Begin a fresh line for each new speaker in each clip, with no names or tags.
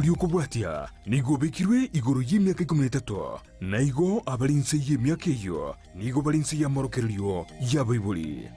Ri'okobwatia nigo obekirwe igoro y'emiaka ikomi na etato, na igo abare inse y'emiaka eyio nigo bare inse y'amorokererio y'abaibori.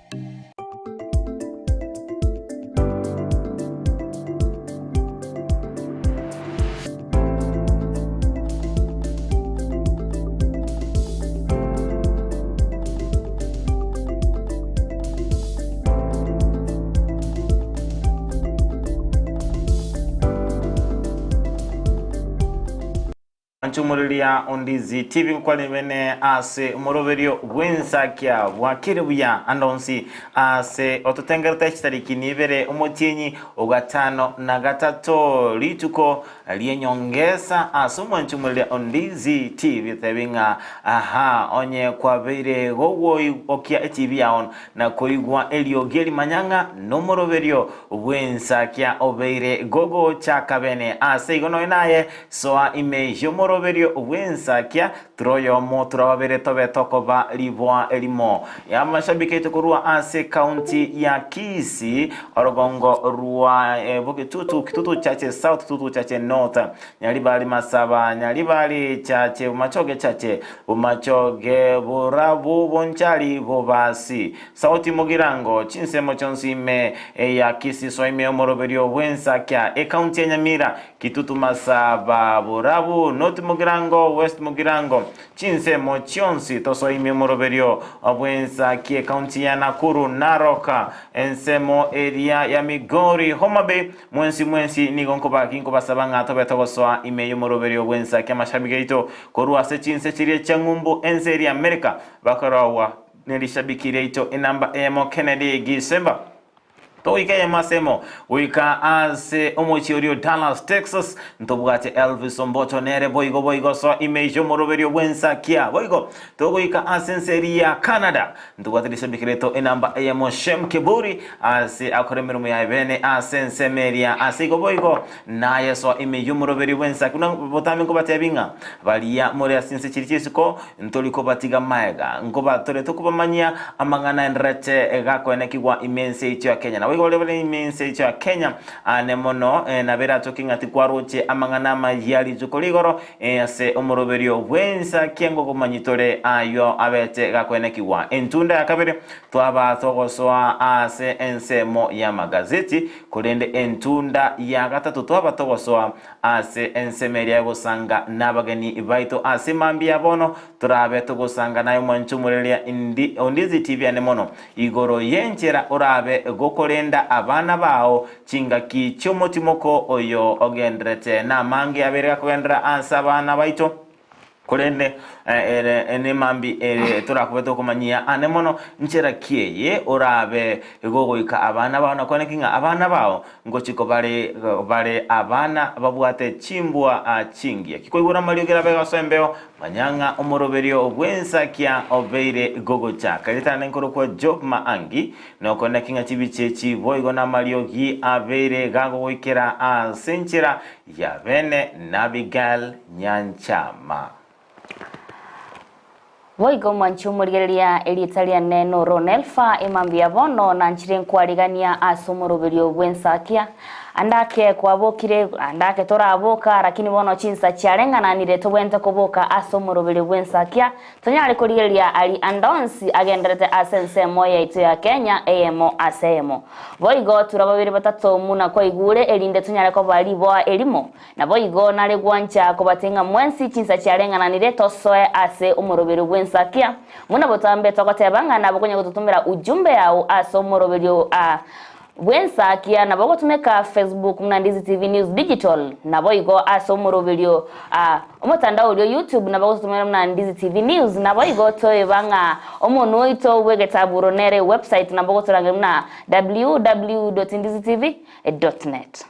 Nchumururia Ondizi TV nkwane bene ase omoroberio bw'ensakia bwakire buya ande onsi ase ototengerete chitariki nibere omotienyi ogatano na gatato rituko ri'enyongesa ase omwanchumururia Ondizi TV tebi ng'a aha onye kwabeire gogwokia etibi yao na koigwa eriogi erimanya ng'a nomoroberio bw'ensakia obeire gogochaka bene. Ase igo nonya naye soa ime y'omoroberio bw'ensakia, tura oyomo tura babere tobe tokoba riboa erimo. Amashabiki aito korwa ase county ya Kisii, orogongo rwa Bogitutu, Kitutu Chache South, Kitutu Chache North, Nyaribari Masaba, Nyaribari Chache, Bomachoge Chache, Bomachoge Borabu, Bonchari Bobasi, Sauti Mugirango, chinsemo chionsi ime ya Kisii soa ime omoroberio bw'ensakia, ecounty ya Nyamira, Kitutu Masaba, Borabu, North Mugirango, West Mugirango, chinsemo chionsi tosoa ime omoroberio bw'ensakia, ecounty ya Nakuru, Narok, ensemo eria ya Migori, Homa Bay, Mwensi mwensi nigo nkobaki nkobasaba ng'a tobe togosoa ime y'omoroberio bw'ensa ki'amashabiki aito korwa ase chinse chiria chia ng'umbu ense eria Amerika bakorogwa ne rishabiki riaito enamba eyemo Kennedy Gisemba. Togoika eyemo ase emo goika ase omochie oria o Dallas, Texas ntobwate Elvis Omboto nere boigo boigo soa ime y'omoroberio bw'ensa kia boigo togoika ase ense eria ya Canada Ntobwate rishabiki riaito enamba eyemo Shem Kiburi ase akore emeremo yaye bene ase ensemo eria ase igo boigo naye soa ime y'omoroberi bw'ensa buna botambe nkobatebi ng'a baria more ase inse chiria chi'isiko ntori kobatiga maega nkoba tore tokobamanyia amang'ana enderete gakoenekigwa ime ense yaito ya Kenya naboigo baria bare ime ense yaito ya Kenya ane mono nabo eratoke ng'a tikwaroche amang'ana amayia rituko rigoro Ase omoroberio bw'ensa ki'engogomanyi tore ayio abete gakoenekigwa. Entunda ya kabere twaba togosoa ase ensemo y'amagazeti, korende entunda ya gatato twaba togosoa ase ensemo eria y'ogosanga nabageni baito ase mambia ya bono torabe togosanga naye omwancho omorereria indi Ondizi TV ane mono igoro y'enchera orabe gokorenda abana bao Chingaki chi'omotimoko oyo ogenderete namange abeire gakogenderera ase abana baito, korende ere nemambi ere torakobe tokomanyia ane mono nchera ki eye orabe gogoika abana bao na kwaneki ng'a abana bao ngochia kobare bare abana babwate chimbwa chingiya. Kikoigora amariogi arabe gosoa embeo, Manya ng'a omoroberio bw'ensakia obeire gogochaka. Ritang'ani nkorokwa Job Maangi, Nokoneki ng'a chibicha echi boigo namariogi abeire gagogoikera ase enchera ya bene n'Abigail Nyanchama.
Boigo mwanche omorigereria erieta riane noro Nelfa, emambia bono nanchire nkwarigania ase omoroberio bw'ensakia. Ande ake kwabokire, ande ake toraboka, rakini bono chinsa chiareng'ananire tobwenerete koboka ase omoroberio bw'ensakia, Tonyare korigereria aria ande onsi agenderete ase ensemo yaito ya Kenya eyemo ase eyemo. Boigo tura babere batato muna kwaigure erinde tonyare koba riboa erimo. Naboigo nare gwancha kobatenga mwensi chinsa chiareng'ananire tosoe ase omoroberio bw'ensakia. Muna botambe togoteba ng'a nabo konya gototomera ujumbe yao ase omoroberio a Bw'ensakia nabo ogotumeka Facebook buna Ndizi TV News Digital, naboigo ase omoroberio a omotandao oria o YouTube nabo ogototumera buna Ndizi TV News, naboigo toeba ng'a omonwa oito bw'egetaburo nere website nabo ogotorangeria buna www.ndizitv.net.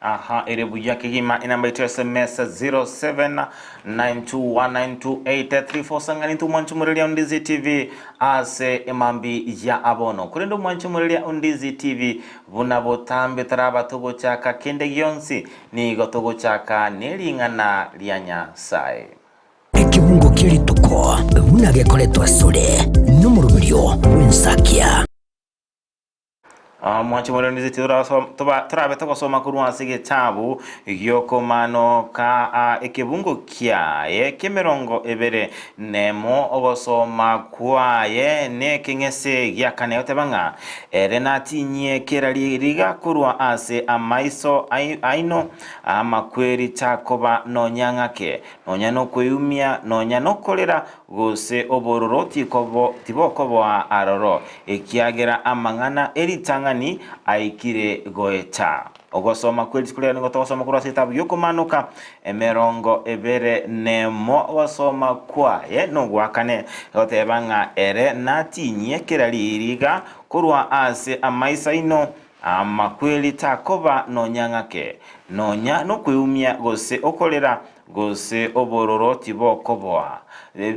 Aha, ere buya kegima enamba yaito ya SMS 0792192834 sang'ani intwe omwanchi omoreria Ondizi TV ase emambi ya abono. Korende omwanchi omoreria Ondizi TV buna botambe taraba togochaka kende gionsi, nigo togochaka nering'ana ria Nyasae.
Ekebungo kie rituko buna gekoretwa asore nomoroberio bw'ensakia.
Omwanchi morendete torabe togosoma korwa ase egetabu gi'okomanoka ekebungo kiaye ki'emerongo ebere nemo, ogosoma kwaye nekeng'ese gia kane, goteba ng'a ere natinyie kera riga korwa ase amaiso aino, amakweri takoba nonya ng'ake, nonya nokweumia, nonya nokorera, gose obororo tibokoboa aroro, ekiagera amang'ana e ritang'ani aikire goeta. Ogosoma kwe rituko riane nigo togosoma korwa ase etabu y'Okomanoka 21, ogosoma kwaye nogwakane, egoteba ng'a ere natinyie kera riiriga korwa ase amaiso aino, amakweri takoba nonya ng'ake, nonya nokweumia gose okorera, gose obororo tibokoboa,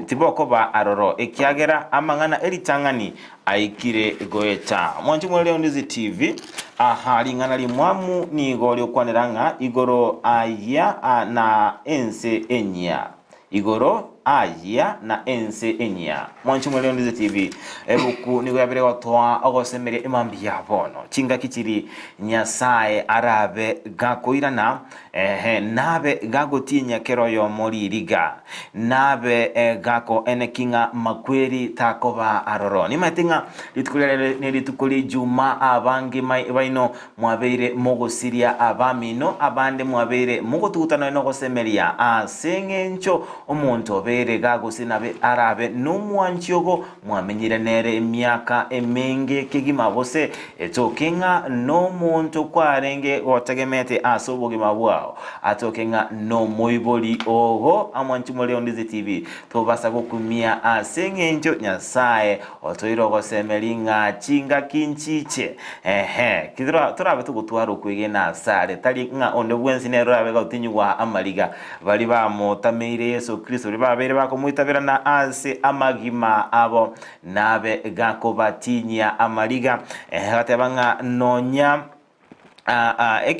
tibokoba aroro, ekiagera amang'ana e ritang'ani aikire goeta. Mwanche more Leonizi TV, aha ring'ana rimwamu nigo riokwanera ng'a igoro ayia na ense enyia. Igoro ayia na ense enyia. Mwanche more Leonizi TV, ebuku nigo yabere gotoa ogosemeria emambia ya bono. Chingaki chiri Nyasae arabe gakoirana Ehe, nabe gagotinyia kera oyomo ririga, nabe gakoeneki ng'a makweri takoba aroro. Nimaete ng'a rituko riria rire nerituko ri'Ijuma, abange baino mwabeire mogosiria abamino, abande mwabeire mogotuguta nonya nogosemeria, ase engencho omonto obeire gagosiria nabe arabe nomwanchi ogo Mwamenyire nere emiaka emenge kegima, gose etoke ng'a nomonto kwarenge gotegemete ase obogima bwao, atoke ng'a nomoibori ogo. Amwanchi more Ondizi TV, tobasa gokumia ase eng'encho Nyasae otoire ogosemeria ng'a chingaki nchiche. Ehe, torabe togotwara okwegena asare, tari ng'a onde bwensi nere orabe gotinyigwa amariga. Baria bamotameire Yeso Kristo, baria babeire bakomoitaberana ase amagima abo, nabe gakobatinyia amariga, agateba ng'a nonya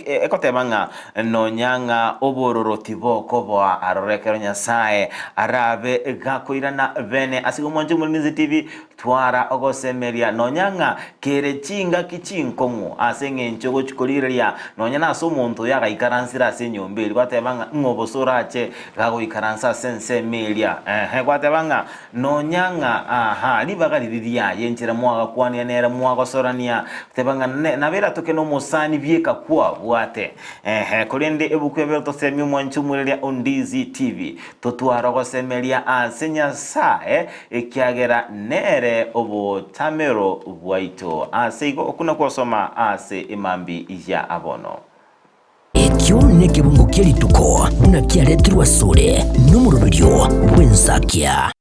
egoteba ng'a nonya ng'a obororo tibokoboa aroro ekero Nyasae arabe gakoirana bene ase omwancho Omolinzi TV. Twara ogosemeria nonya ng'a kere chingaki chinkong'u ase engencho ogochia korigereria nonya nase omonto oyo agaikaransire ase enyomba eria, gwateba ng'a ng'a obose orache gagoikaransa ase ensemo eria, ehe, gwateba ng'a nonya ng'a aha ribaga riria riaye enchera mwagakwania nere mwagosorania, teba ng'a ne nabo eratoke nomosani bieka kwabwate, ehe, korende ebuku ebe otosemia omwanchi omoreria Ondizi TV, totware ogosemeria ase Nyasae Ekiagera nere obotamero bwaito. Ase igo okwo nakwo gosoma ase emambi ya abono.
Ekio nekebungo kie rituko buna kiaretirwe asore nomoroberio bw'ensakia.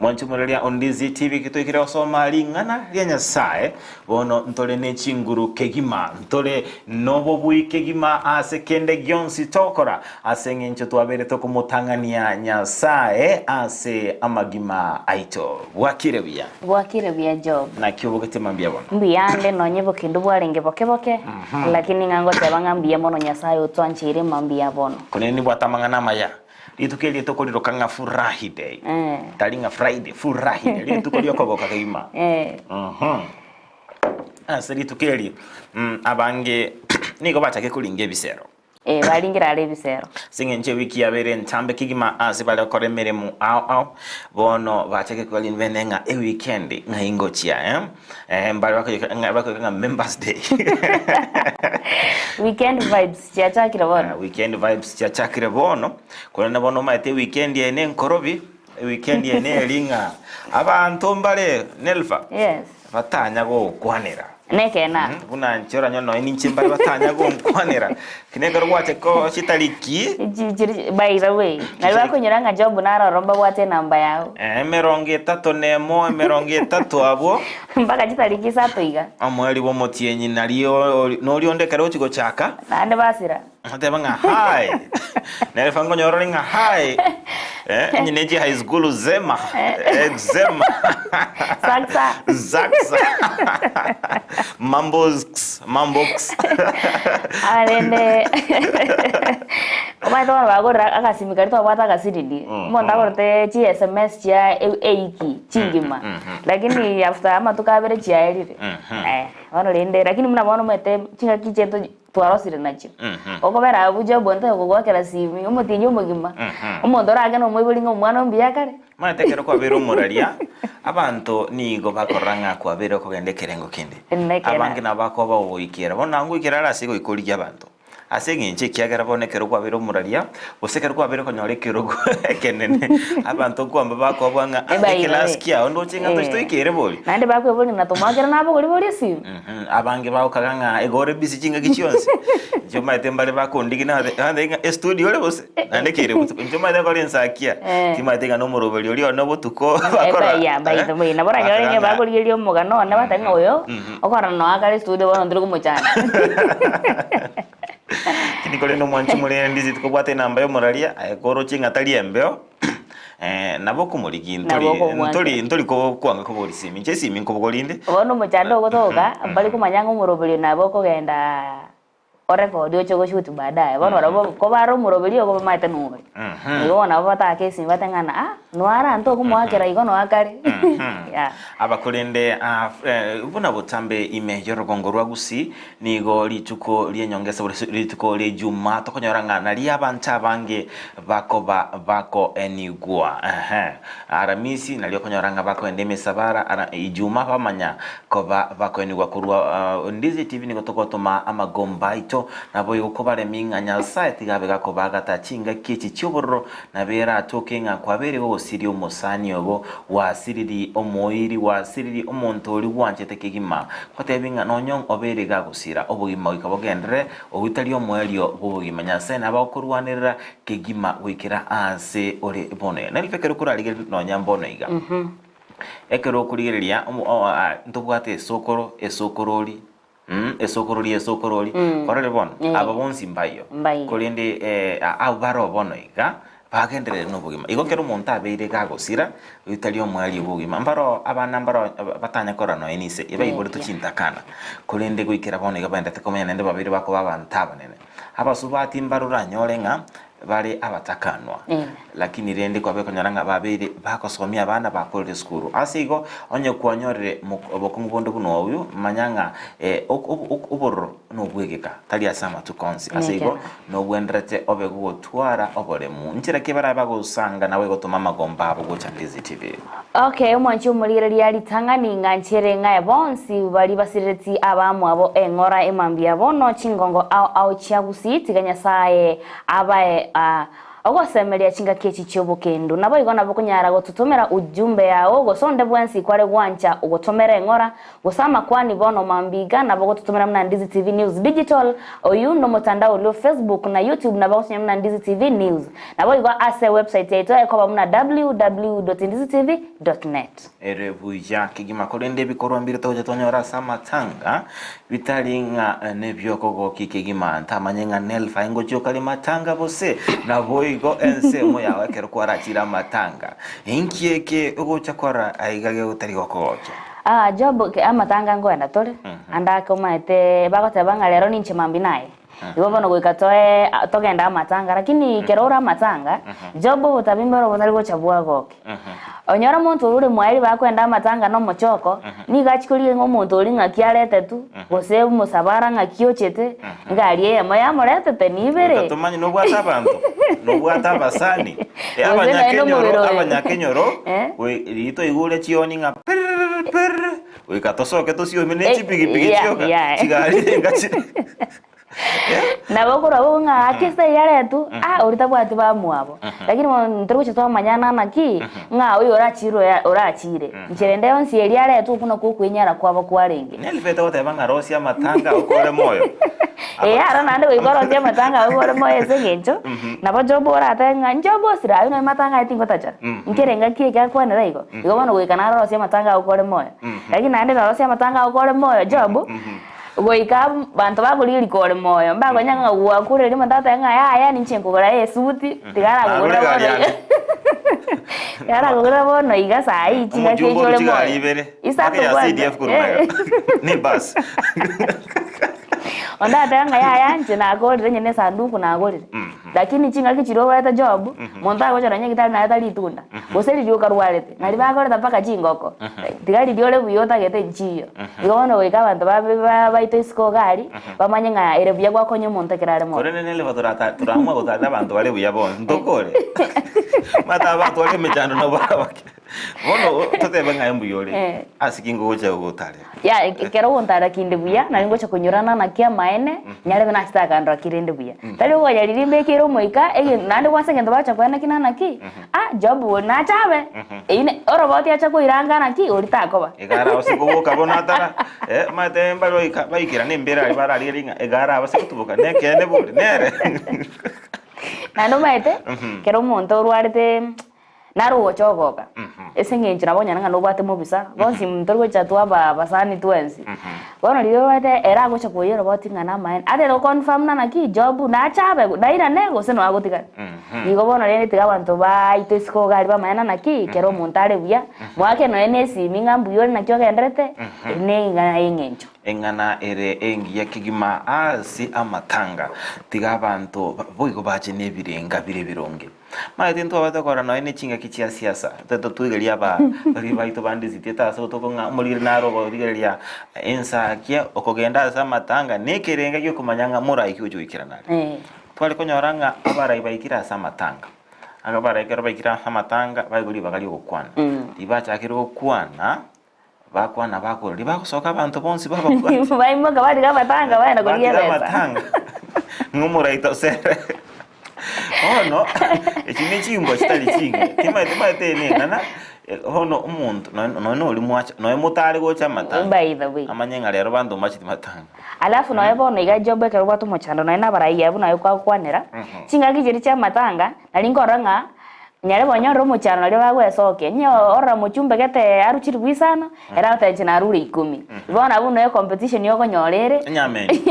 Mwanche omoreria Ondizi TV getoikire gosoma ring'ana ria Nyasae. Bono ntore ne chinguru kegima, ntore nobobui kegima ase kende gionsi togokora, ase engencho twabeire tokomotang'ania Nyasae ase amagima aito. Bwakire buya.
Bwakire buya Job.
Naki obogete mambia bono?
Mbuya ande nonye bokendu bwarenge boke boke, lakini ng'a ngoteba ng'a mbuya mono Nyasae otwancheire mambia bono.
Korende nibwate amang'ana amaya. Rituko eri tokoriroka ng'a Furahi Day. Tari ng'a Friday, Furahi Day, rituko riokogoka kegima. Mhm. Ase rituko eri abange nigo bachake koringa ebisero.
Eh, baringire are ebisero.
Ase eng'encho ewiki yabeire entambe kegima ase bare gokora emeremo ao ao, bono bachake koria bene ng'a ewikendi ng'ai ngochia eh? Eh, mbare bakoyeka ng'a bakoyeka ng'a members day.
Weekend vibes chiachakire bono.
Ah, weekend vibes chiachakire bono korende bono omanyete eweekend eye nenkorobi eweekend eye neri ng'a abanto mbare Nelfa
Yes.
batanya gokwanera
Nekena.
Buna inche oranyore nonya ninche mbare batanya gonkwanera lakini ekero gwacha ko chitariki
Chi- chiri- By the way, nari bakonyora ng'a Job naroro mbabwate enamba yao.
emerongo etato nemo emerongo etato abwo
Mpaka chitariki isato iga.
Omoerio bw'omotienyi nario noria onde ekero ochia gochaka.
Naende basira.
Oteba ng'a hi. Nere fa nkonyora ore ng'a hi. Eh, onye ne chi high school zema. Eh, zema.
Saksa.
Zaksa. Mambox, mambox.
Arende. Omanyete bono bagorire agasimi karia twabwate agasinini, omonto agorete chi sms chia eiki chingima, lakini after amatuko abere chiaerire. Eh, bono rende lakini buna bono omanyete chingaki chiaito twarosire nachio. Okobera abwo job onde ogogoakera simi, omotienyi omogima, omonto oragende omoibori ng'a omwana mbuya kare.
Omanyete ekero kwabeire omoraria, abanto nigo bakorora ng'a kwabeire okogenda ekerengo kende.
Ekeene.
Abange nabo bakoba ogoikera. Bono nabo ngoikera are ase goika origie abanto. Ase engencho ekiagera bono ekero kwabeire omoraria, gose ekero kwabeire konyora ekerogo ekenene, abanto nkwamba bakobua ng'a "Ah,
By the way.
ekelasi kiao ndoche ng'a tochi
Eh.
toikere bori.
Naende bakweboria ng'a tomoakera nabogori boria esimi.
Mhm, abange bagokaga ng'a igo ore busy chingaki chionsi. Inche omanyete mbare bakondigina bate bantebia ng'a estudio ore gose? Naende keire botuko. Inche omanyete nkore ensakia,
Eh.
timanyete ng'a nomoroberi oria one botuko bakora
Yeah, by
eh,
the way, nabo oranyore
bakaga
ng'a
ng'a
bakorigereria omogano one bateba ng'a oyo, okorora noe akare estudio bono ntiri komochanda.
Lakini korende omwanchi omorende ase tikobwata enamba y'omoraria, aye koroche ng'a tari embeo, nabo okomorigia
Nabo
ntori
okomwancha.
ntori ntori ko kwanga koboria esimi. Inche esimi nkobogoria inde.
Bono omochando ogotoka, mbari komanya ng'a omoroberio nabo okogenda orekodi oche goshoot baadaye. Bono barabwo kobare omoroberio ogo bamaete nore. Igo bono nabo batake esimi batebe ng'a ah, noara ntokomoakera igo noa kare. Yeah.
Aba korende ah, eh, buna botambe ime y'orogongo rwa Gusii, nigo rituko ri'enyongesa gose rituko ri'Ijumaa tokonyora ng'a nario abanto abange bakoba bakoenigwa. Ehe. Aramisi nario okonyora ng'a bakoenda emesabara ara Ijumaa bamanya koba bakoenigwa korwa ah, Ndizi TV nigo togotoma amagomba aito naboigo kobaremi ng'a Nyasae tiga abe gakobagata chingaki echi chi'obororo Nabo eratoke ng'a kwabeire gogosiria omosani obo, gwasiririe omoiri, gwasiririe omonto oria gwanchete kegima, gotebia ng'a nonya obeire gagosira obogima goika bogenderere, oyio tari omoerio bw'obogima. Nyasae nabo agokorwanerera kegima goikera aase ore bono iga. Narirorio ekero korarigereria nonya mbono iga, ekero okorigereria ntobwate esokoro, esokorori. Esokorori, esokorori, Kwarorire bono? Aba bonsi mbaiyo.
Mbaiyo.
Korende eh, a- abwo baroo bono iga, bagenderere nobogima. Igo kera omonto abeire gagosira, oyio tari omoerio bw'obogima. Mbaroo abana mbaroo ba- batanya korora nonya na ise, ebaiboretwe
Yeah.
chintakana, korende goikera bono iga baendete komenya naende babeire bakoba abanto abanene. Abasubati mbaro oranyore ng'a bare abatakanwa, lakini rende kwabeire konyora ng'a babeire bagosomia abana bakorire esukuru. Ase igo, onye kwanyorire obokong'u bonde buna obo, manya ng'a obororo nobwegeka, tari ase amatuko onsi. Ase igo, nobwenderete obe gogotwara oboremu. Nchera ki barabe bagosanga nawe gotoma amagomba abo gocha Ndizi TV?
Okay, omwanchi omorigereria ritang'ani ng'a nchere ng'aye bonsi baria basirereti abamwabo eng'ora emambia bono chingongo ao ao chia Gusii tiga Nyasaye abae ogosemeria chingaki echi chi'obokendu. Naboigo nabo konyara gototomera ujumbe yao gose onde bwensi kware gwancha ogotomera eng'ora gose amakwani bono mambia iga nabo gototomera buna Ndizi TV News Digital oyio nomotandao oria o Facebook na YouTube nabo gotonya buna Ndizi TV News. Naboigo ase ewebsite yaito ekoba buna www.ndizitv.net.
Ere buya kegima, korende ebikorwa mbire togocha twanyora ase amatanga, bitari ng'a nebi'okogokia kegima. Ntamanye ng'a Nelfa ingochia okare matanga gose? Naboigo ensemo yao ekero kwarachire amatanga. Inki eke ogocha korora aiga gegotari gokogokia?
Ah, Job, amatanga nkoenda tore, ande ake omanyete bagoteba ng'a rero ninche mambia naye. Igo bono goika toe togende amatanga, lakini ekero ore amatanga, Job obotabi mboro botari gocha bwagoke. Onyore omonto oria ore mwaeri bakoenda amatanga na omochoko, nigo achia korigia ng'a omonto oria ng'aki aretetwe, gose omosabara ng'aki ochete, ngari eyemo yamoretete nibere.
Goika tomanye nobwate abanto, nobwate abasani,
Gose naende
abanyakenyoro,
omobere oyo.
abanyakenyoro,
Eh?
goi riria twaigure chioni ng'a pirr pirr. Goika tosoke tosiome ne chipigipigi
Yeah,
chioka,
yeah.
chigari renga chire.
Nabo okorwa bo ng'a ake ase yaretwa, ah oria tabwati bamwabo. Lakini bono ntori gocha twamanyana naki, ng'a oyo orachire oyo orachire. Inche rende yonsi eria aretwe okwo nakwo okwenyara kwabo kwarenge.
Nelibete goteba ng'a rosia amatanga okore moyo.
Ee aro naende goika orosie amatanga agwo ore moyo ase eng'encho, nabo Job oratebe ng'a Job osire aywo nonye matanga aye tingotacha. Nkere engaki eke akwanera igo, igo bono goika naro orosie amatanga agwo kore moyo. Lakini naende norosie amatanga agwo kore moyo Job, goika abanto bakorigereria kore moyo, mbakonya ng'a gwakure riria omonto agoteba ng'a yaya ninche nkogora esuti, tiga
Nagore
aragogorera
egari
bono
yane.
iga tiga aragogorera bono iga saii chingaki
Omojumbe
echi ore
orwe chigari
moyo.
ibere,
Ise
mpaka ya
atobwate.
CDF korwa magega. Ne bus.
Onde agateba ng'a yaya inche nagorire onye ne esanduku nagorire. Lakini chingaki chiria obaete job, monto agocha nonya gitari nareta ritunda, gose riria okarwarete, nari bakoreta mpaka chingoko, tiga riria ore buya otagete nchiyo. Igo bono goika abanto babe ba baito isiko iga aria, bamanye ng'a ere buya gwakonya omonto ekero are moyo.
Korende nere torata toramua gotarera abanto bare buya bonsi, ntokore? Omanyete aba batware emechando nabo barabake. Bono totebe ng'a mbuya ore, ase ki ngogocha gogotarera?
Ya, ekero ogontara kinde buya, nari ngocha konyorana naki amaene, nyarebe nachete akandora kirende buya. Tari okonya riria mbekeire omoika, egento naende kwansa egento bagocha koa naki na naki, ah job boria nache abe, eywo ne oroboti acha koiranga naki, oria takoba.
Iga arabase koboka bono atara, eh, omanyete mbare baika baikerana embere aria bararigereria ng'a iga arabase gotuboka nekeene bori, nere.
Naende omanyete, ekero omonto orwarete Naro ogocha ogoka, ase eng'encho nabo onyare ng'a nobwate mobisa, bonsi ntori gocha twaba abasani twensi. Bono riria obwate ere agocha koyia oroboti ng'a namaene, atete go confirm ng'a naki Job nache abe nairane gose noe agotigara. Igo bono rende tiga abanto baito isiko iga aria bamanye ng'a naki, kera omonto are buya, moake nonya na esimi ng'a mbuya ore naki ogenderete, eri ne eng'ana ya eng'encho.
Eng'ana ere engiya kegima ase amatanga, tiga abanto boigo bache nebirenga bire ebironge. Maete ntwabete korora nonya ne chingaki chia siasa, totwegerie aba baria baito bande esitiete ase obotuko ng'a omoriri naro okorigereria ensakia okogenda ase amatanga na ekerenga giokomanya ng'a moraiki gochia goikerana are. Tware konyora ng'a abarai baikire ase amatanga, abarai ekero baikire ase amatanga baigwa ribaga ri'ogokwana, ribachakire gokwana, bakwana bakora ribagosoka abanto bonsi bababwate.
Baimoka bariga amatanga bagenda korigia
Batiga
ebesa.
amatanga ng'a omoraito osere bono echi ne chimbwa chitari chingiya timanyeti maete eye neng'ana bono omonto nonye nonye ori mwacha nonye motare gocha amatanga
By the way.
amanye ng'a rero banto mbacheti matanga.
Alafu nonya bono iga Job ekero obwate omochando nonya na abarai abwo naye kwagokwanera, chingaki chiria chia amatanga nari nkorora ng'a Nyare bonyorire omochando nario bagwesokia, onye orora mochumbe gete arue chilifu isano, ere agoteba inche narure ikomi. Bono abwo noe competition okonyora ere,
Enyameni.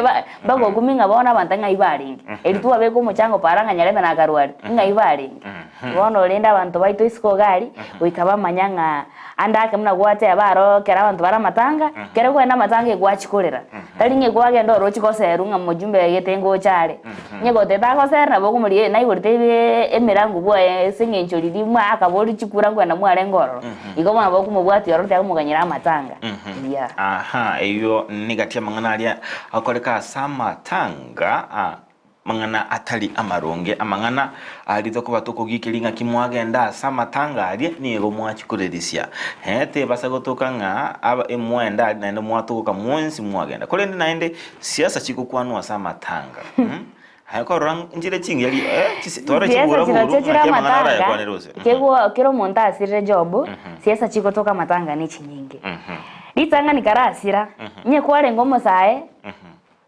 ba- bagokumia ng'a bono abanto ng'ai barenge. Eri twabeka omochango para ng'a Nyarebe nakarware, ng'ai barenge. Bono rende abanto baito isiko iga aria, goika bamanya ng'a ande ake buna gwateba aro ekero abanto bare amatanga, ekero kwagenda amatanga egwachia korera. Tari ng'a ekwagenda oroche goserwa ng'a mojumbe gete ngocha are. Onye goteba agosera nabo okomoria eh naigorete ebe emerango bwaye ase eng'encho riria mwa akaboria chikura nkwenda mwarenge ororo. Igo bono nabo okomobwatia ororo tiga komoganyera amatanga. Yeah.
Aha, eyio negati amang'ana aria akoreka ase amatanga, ah, amang'ana atari amaronge, amang'ana aria tokoba tokogiikeria ng'aki mwagenda ase amatanga aria, nigo mwachia korerisia. Eh, tebasa gotoka ng'a aba emwenda aria naende mwatogoka mwensi mwagenda. Korende naende Siasa chigokwanwa ase amatanga. Aye korora nchire chingiya ri eh chisi tore
Siasa
chibura
chirochio
buru
chire
naki amang'ana
amatanga
arayakwanere gose.
kegwo kera omonto asirire job siasa chigotoka amatanga ne chinyinge. Ritang'ani karasira onye kwarenge omosae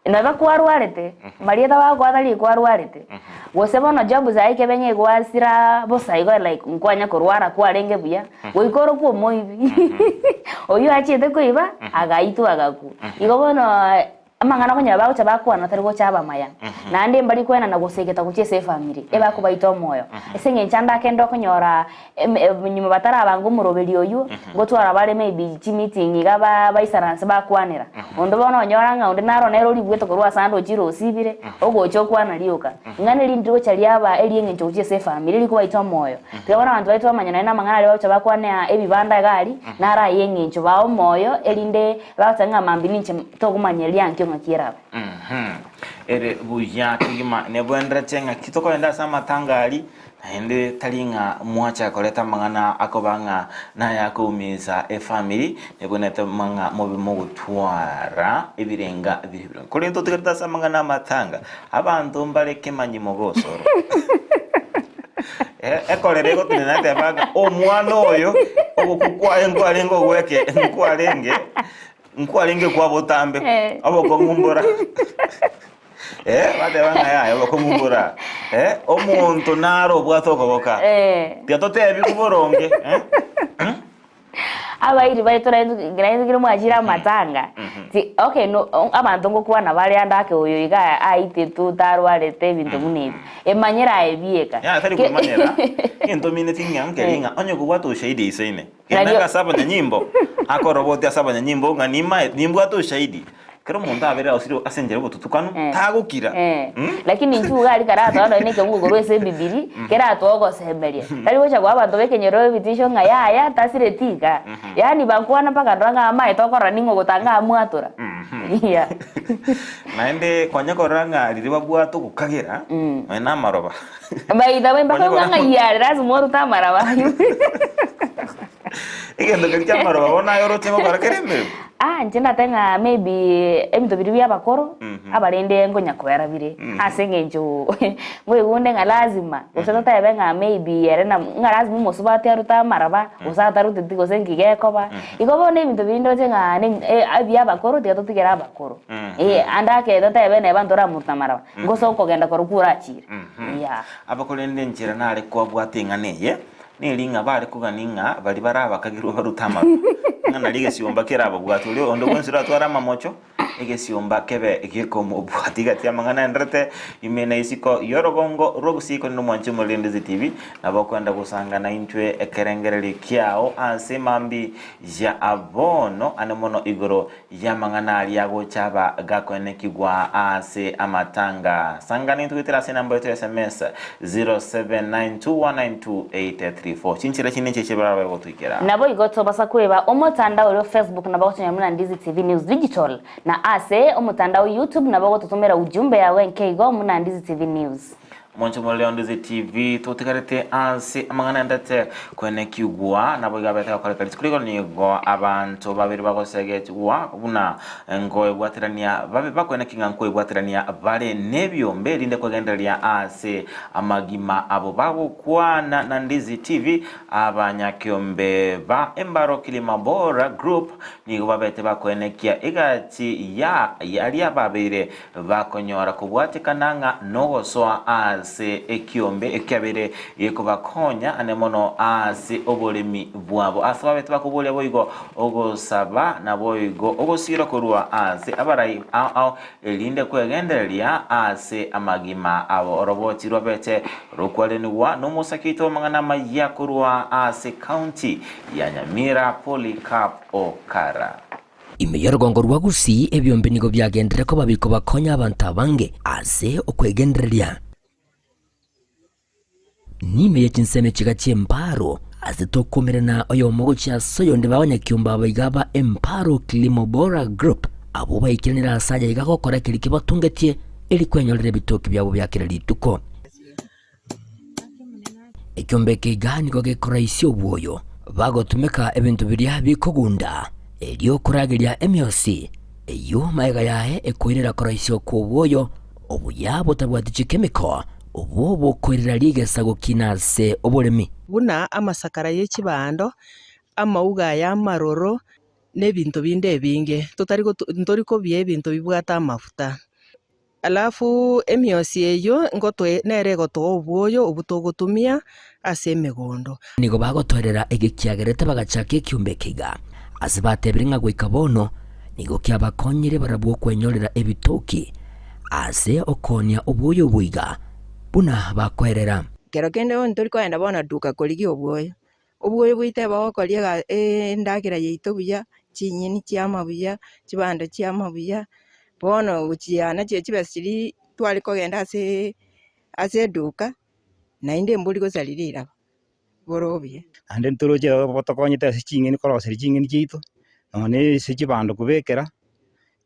neba kwarwarete marieta bagokoa tari kwarwarete gose bono job sayi kebe onye gwasira bosa igo like nkwanya korwara kwarenge buya goika orokwe omoibi oywo achiete koiba agaitwa agakwa. Igo bono Amang'ana okonyora bagocha bakwana tari gocha abamaya, naende mbari koenana gose egeta gochia ase efamiri, ebakobaita omoyo. Ase eng'encho ande akende okonyora nyuma batarabanga omoroberi oywo, ngotwara bare maybe chimeeting iga ba baisaranse bakwanera. Onde bono onyora ng'a onde naro nere oribuete korwa ase ande ochire osibire, ogocha okwana rioka. Ing'ana eri ndirigocha riaba erieng'encho gochia ase efamiri, erikobaita omoyo. Tiga bono abanto baito bamanye nonye namang'ana aria bagocha bakwanea ebibanda iga aria, naro aye eng'encho bae omoyo erinde Bagoteba ng'a mambia ninche tokomanya eria ankio ng'aki erabe.
Ere buya kegima nebwenderete ng'aki tokogenda ase amatanga aria, naende tari ng'a mwacha koreta amang'ana akoba ng'a naya akoumisa efamiri, nebwenerete ng'a mobe mogotwara ebirenga bire ebironge. Korende totigarete ase amang'ana amatanga, abanto mbare kemanyi mogosoro. Ekorera egotenena eteba ng'a omwana oyo ogokwa kwaye nkwarenge ogweke nkwarenge nkwarenge kwa botambe
Eh.
obokong'u mbora Eh, bateba ng'a yaya obokong'u mbora Eh, omonto naro obwate okoboka
Eh.
tiga totebiwe boronge eh.
Abairi baito naintwe kero mwachire amatanga, ti okay no abanto ngokwana bare ande ake oyo iga aitetwe tarwarete ebinto buna ebi, emanyere aye bieka.
Yaya tari kwemanyera, egento omineti ng'a nkeri ng'a onye kobwate ushahidi eisaine, genda
Nario-
ase abanyanyimbo, akorobotie ase abanyanyimbo ng'a nimae nimbwate ushahidi. Kera omonto abeire agosire ase enchera y'obotutukanu,
Eh.
tagokira.
Eh.
Mm?
Lakini inchuo iga aria karatoa nonya na ekebugu korwa ase ebibiri, keratoa ogosemeria. Tari gocha koa abanto b'ekenyoro ebitisho ng'a yaya tasireti iga. Yaani bakwana mpaka ndora ng'a amaete okorora ning'o ogotanga amwatora. Yeah.
Naende konya korora ng'a riria babwate ogokagera, nonya na amaroba.
By the way, mpaka
Konya
ng'a
korora
ng'ai are lazima orute amaraba aywo.
Egento keria kia amaroba bono aye oroche gokora kere emeremo.
Ah, inche ndate ng'a maybe ebinto biria bia abakoro, abarende nkonya koera bire, ase eng'encho ngoigunde ng'a lazima, gose totebe ng'a maybe ere na ng'a lazima omosubati arute amaraba, gose ataruteti gose nki gekoba. Igo bono ebinto biria ndoche ng'a ne ebia abakoro tiga totigere abakoro. Eh, ande ake totebe neba ntoramoruta amaraba, gose okogenda korokwo orachire, yeah.
Abakorende enchera nare kwabwate eng'ana eye, Neri ng'a bare kogania ng'a baria bare abakagerwa barute amaru, ng'a nario egesiomba kerababwate. Oria onde bwensi oratware amamocho, egesiomba kebe gekomobwata. Egati y'amang'ana aenderete ime na isiko y'orogongo rw'ogusii korende omwanche omorende TV, nabo okwenda gosanga naintwe ekerengererio kiao ase mambia ya bono ane mono igoro y'amang'ana aria agocha aba gakoenekigwa ase amatanga. Sangana intwe goetera ase enamba yaito ya sms 0792192834. Chinchera chinde nchiche barabe gotoikera.
Naboigo tobasa kweba omotandao oria o Facebook nabo ogotonya buna Ndizi TV News Digital, na ase omotandao YouTube nabo ogototomera ujumbe yao enke igo buna Ndizi TV News.
Monche more Ndizi TV totigarete ase amang'ana endete kwenekigwa naboigo abete gokoreka rituko rigoro nigo abanto babere bagosegetigwa buna nkoebwaterania babe bakweneki ng'a nkoebwaterania bare nebiombe erinde kwegendereria ase amagima abo bagokwana na Ndizi TV abanyakiombe ba Embaro Kilima Bora Group nigo babete bakwenekia egati ya aria babeire Bakonyora kobwatekana ng'a nogosoa ase ekiombe ekiabeire gekobakonya ane mono ase oboremi bwabo. Ase babete bakoboria boigo ogosaba naboigo ogosiira korwa ase abarai ao ao, erinde kwegendereria ase amagima abo. Oroboti rwabete rokwarenigwa nomosake oito bw'amang'ana amayia korwa ase county ya Nyamira Polycarp Okara.
Ime y'orogongo rwa Gusii ebiombe nigo biagenderere koba bikobakonya abanto abange ase okwegendereria. N'ime ye chinsemo chiga chi'Emparo ase tokomerana oyomo gochia ase oyonde b'abanyakiombe aba iga ba Emparo Kilimo Bora Group abwo baikeranire ase aya iga gokora keria kebatungetie eri kwenyorera ebitoki biabo bia kera rituko. Ekiombe eke iga nigo gekoraisia obwoyo, bagotumeka ebinto biria bikogunda, erio korageria emiosi, eyio magega yaye ekoirera koraisia kw'obwoyo obuya botabwati chikemiko, obwo bokoirera rigesa gokina ase oboremi.
Buna amasakara ye chibando, amauga aya amaroro, na ebinto binde ebinge, totari gotu ntori kobia ebinto bibwate amafuta. Alafu emiosi eyio ngotoe nere egotoa obwoyo obwo togotumia ase emegondo.
Nigo bagotoerera egekiagerete bagachaka ekiombe eke iga, ase batebire ng'a goika bono nigo kiabakonyire barabwo kwenyorera ebitoki ase okoonia obwoyo obo iga, buna bakoerera.
Kero kende bono tori kogenda bono duka korigia obwoyo, obwoyo bwaito ebogokoria endagera yaito buya, chinyeni chiama buya, chibando chiama buya, bono gochiana chie chibesa chiria tware kogenda aseee ase eduka, naende mbori gosaria riraba, bore obuya.
Naende ntoroche botokonyete ase ching'eni koroseria ching'eni chiaito, nonya na ase chibando kobekera,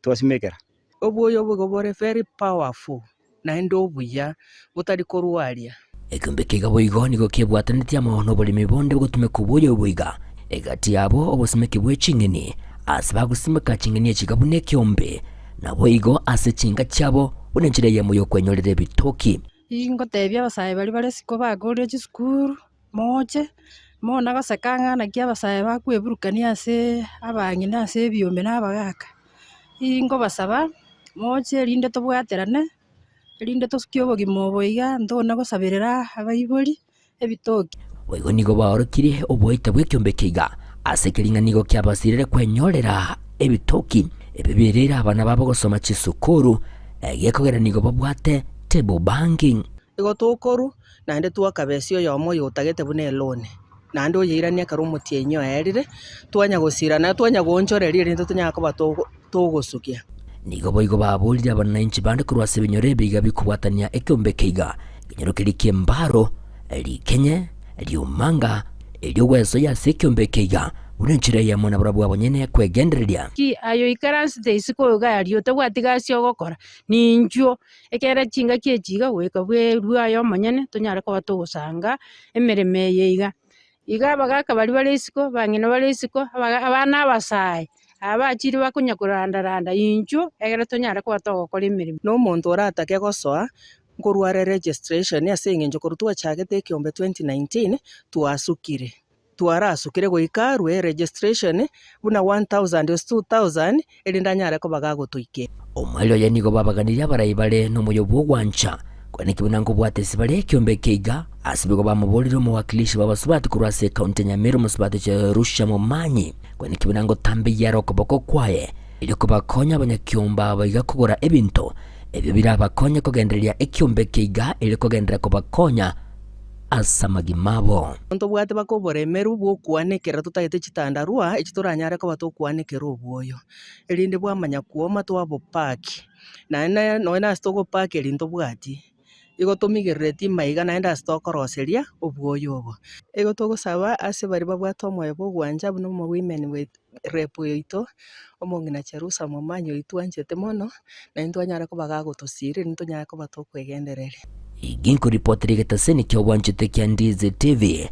twasimekera.
Obwoyo obo igo bore very powerful, naende obuya, botari korwaria.
Ekeombe keiga boigo nigo kebwatanetie amo noboremi bonde bogotumeka obwoyo obo iga, egati yabo obosimeki bwe ching'eni, ase bagosimeka ching'eni echi iga buna ekeombe, naboigo ase chinka chiabo buna enchera eyemo y'okwenyorera ebitoki.
Ingotebia abasae baria bare isiko bakorire chisukuru, moche, mona goseka ng'a naki abasae bakweburukania ase abang'ina ase ebiombe na abagaka. Ingobasaba, moche erinde tobwaterane, erinde tosukie obogima obo iga, ntona gosaberera abaibori ebitoki.
Boigo nigo baorokirie oboita bw'ekiombe eke iga, ase keria ng'a nigo kiabasirire kwenyorera ebitoki ebi bireire abana babo gosoma chisukuru, egekogera nigo babwate table banking.
Igo tokorwa, naende twakabesia oyomo oyo otagete buna eloni, naende oyeiranie ekero omotienyi oerire, twanya gosira naye twanya goonchoreria erinde tonyare koba togo togosukia.
Nigo boigo baborire abananchi bande korwa ase ebinyoro ebi iga bikobwatania ekeombe eke iga, ekenyoro keria ki'embaro, rikenye, riomanga, erio gwesoyia ase ekeombe eke iga, buna enchera eyemo nabarabwo abanyene kwegendereria.
Ki aye oikaransete isiko iga aria otabwati gasi ogokora? Ninchuo, ekere chingaki echi iga goika bwerue aye omonyene tonyare koba togosanga emeremo eye iga. Iga abagaka baria bare isiko, abang'ina bare isiko, abaga abana abasae, aba bachire bakonya koranda randa inchuo, egere tonyare koba togokora emeremo.
Na omonto oratake gosoa, nkorwa are registration ase eng'encho korwa twachagete ekeombe 2019, twasukire. Twarasukire goika arwe registration buna 1000 gose 2000 erinde anyare koba gagotoikera.
Omoerio oye nigo babaganirie abarai bare nomoyo bw'ogwancha, kweneki buna nkobwata ase bare ekiombe eke iga. Ase igo bamoborire omowakilishi bw'abasubati korwa ase ekaunti ya Nyamira omosubati Jerusha Momanyi, kweneki buna ngotambeyia are okoboko kwaye, erio kobakonya abanyakiombe aba iga kogora ebinto ebio birabakonye kogendereria ekiombe eke iga erio kogenderera kobakonya ase amagima abo.
Ntobwate baka oboremeru bw'okwanekera totagete chitandarua echi toranyare koba tokwanekera obwoyo, erinde bwamanya kwoma twabopaki. Naende nonya na ase togopaki eri ntobwati, igo tomigerereti maiga naende ase tokoroseria obwoyo obo. Igo togosaba ase baria babwate omoyo bw'ogwancha buna omowomen rep oito, omong'ina Cherusa Momanyi oyio twanchete mono, naintwe twanyare koba gagotosiria erinde tonyare koba tokwegendereria.
Ginkoripotera egetaseni kia obwanchete kia Ndizi TV,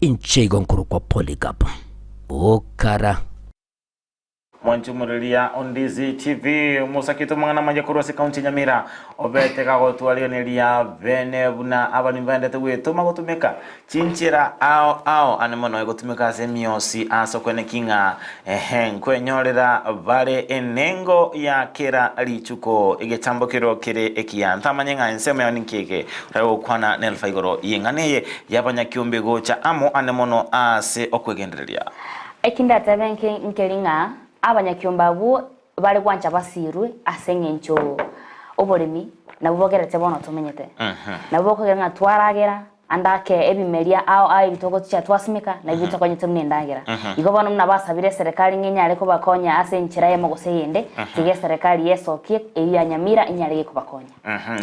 inche igo nkorokwa Polycarp Okara.
Mwanchumureria o Ndizi TV, omosakete omong'ana amanye korwa ase county ya Nyamira, obete gagotwarigeneria bene buna abaremi baendete gwetoma gotumeka Chinchera ao ao ane mono egotumeka ase emiosi ase okweneki ng'a ehe nkwenyorera bare enengo ya kera rituko egetambo kero kere ekiya. Ntamanye ng'a ensemo yao ninki eke orare gokwana nelfa igoro y'eng'ana eye y'abanyakiombe gocha amo ane mono ase okwegendereria.
Eki ndatebe nke nkeri ng'a abanyakiombe abwo bare gwancha basirwe ase eng'encho oboremi nabwo bogerete bono tomenyete. Nabwo bokogera ng'a twaragera Ande ake ebimeria ao ao ebi togochicha twasimeka, nabio bitokonyete buna endagera. Igo bono buna basabire eserekari ng'a enyare kobakonya ase enchera eyemo gose eyende, tiga eserekari yesokie eyio ya Nyamira enyare gekobakonya.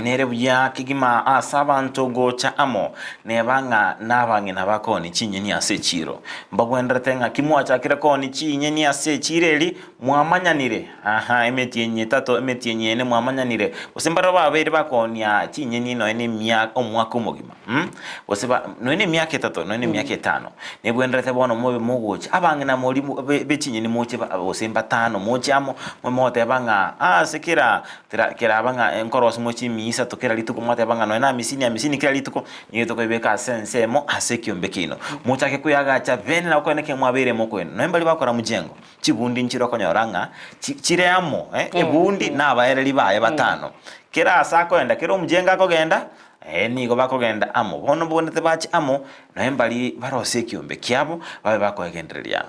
Nere buya kegima ase abanto gocha amo, neba ng'a nabang'ina bakooni chinyeni ase echiiro. Mbagwenderete ng'a kimwachakire kooni chinyeni ase echiiro eri, Mwamanyanire, aha, emetienyi etato, emetienyi ene mwamanyanire, gose mbarabwo babeire bakoonia chinyeni nonya na emia omwaka omogima, mm, gose ba nonya na emiaka etato, nonya na emiaka etano. Nebwenerete bono mobe mogocha, abang'ina moria mo be be chinyeni moche ba gose mbatano moche amo, mobe mogoteba ng'a ase kera tera keraba ng'a nkorosia moche emiya isato kera rituko mwateba ng'a nonya na amisini amisini kera rituko, Nigo tokoibeka ase ensemo ase ekiombe kiaino. Mochake koyagacha bene na gokora neke mwabeire mokoenda. Nonya mbaria bakora mjengo, chibundi nchire okonyora ng'a chi chire amo eh, ebundi na abaereri baye batano. Kera ase akoenda, kera omjengo akogenda, eh, nigo bakogenda amo. Bono mbwenerete bache amo, nonya mbari barosie ekiombe kiabo, babe bakoegendereria.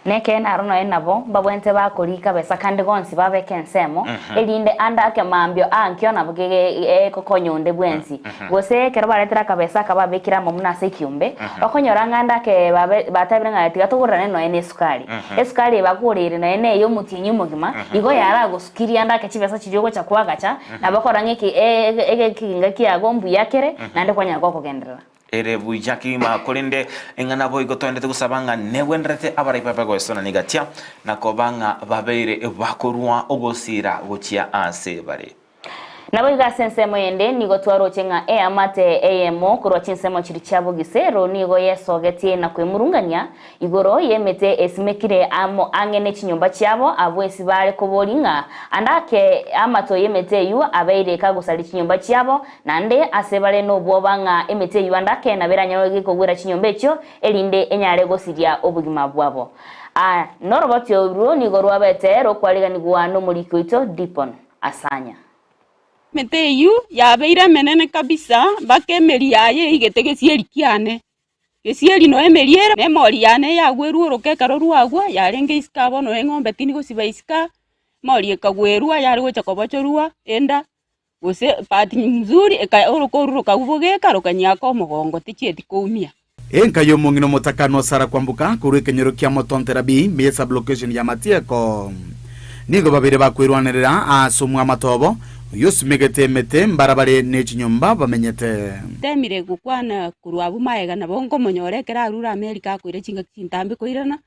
Nekeene aro nonya nabo mbabwenerete bakorika kabesa kande gonsi babeke ensemo, erinde ande ake mambia ankio nabo gegokonya onde bwensi. Gose ekero baretire akabesa aka babekire amo buna ase ekiombe, okonyora ng'a ande ake babe batebire ng'a tiga togorerane nonya na esukari. Esukari eye bakogoreire nonya na eye omotienyi omogima, igo yaragosukirie ande ake chibesa chiria ogocha koagacha, nabo okora ng'a eke egekinga kiago mbuya kere, naende kwanyara gokogenderera.
Ere buya kegima, korende ing'a naboigo toendete gosaba ng'a negwenerete abarai babe goesona nigatia, na koba ng'a babeire bakorua ogosiira gochia aase bare.
Naboigo ase ensemo ende nigo twaroche ng'a eamate eyemo korwa chinsemo chiria chia bogisero nigo yesogetie na kwemurungania igoro y'emete esimekire amo ang'e ne chinyomba chiabo, abwo esi baare koboria ng'a ande ake amato y'emete eyio abeire kagosaria chinyomba chiabo, Naende ase bare nobwoba ng'a emete eyio ande ake nabo eranyare gekogwera chinyomba echio, erinde enyare gosiria obogima bwabo. Aa, noroboti orwo nigo rwabete rokwariganigwa nomoriki oito Dipon Asanya.
Emete eyio yabeire emenene kabisa, mpaka emeri yaye eigete gesieri kiane. Gesieri noe emeri ere, na emori yane yagwerwa oroka ekero rwagwa, yarenge isiko abwo noe eng'ombe tindi gosiba isiko, emori ekagwerwa yare gocha kobochorwa enda. Gose bahati nzuri eka oroka oru rokagwa bogeka rokanyiaka omogongo tichieti koumia.
Enka y'omong'ina omotakanu Sara Kwamboka korwa ekenyoro kia Motontera B, Mie sub-location ya Matieko. Nigo babeire bakwerwanerera aase omwamato obo, oyio osimegete emete mbarabare ne chinyomba bamenyete.
Ntemire gokwana korwa abwo magega nabo nkomonyora ekero arure Amerika akoira chingaki chintambe koirana,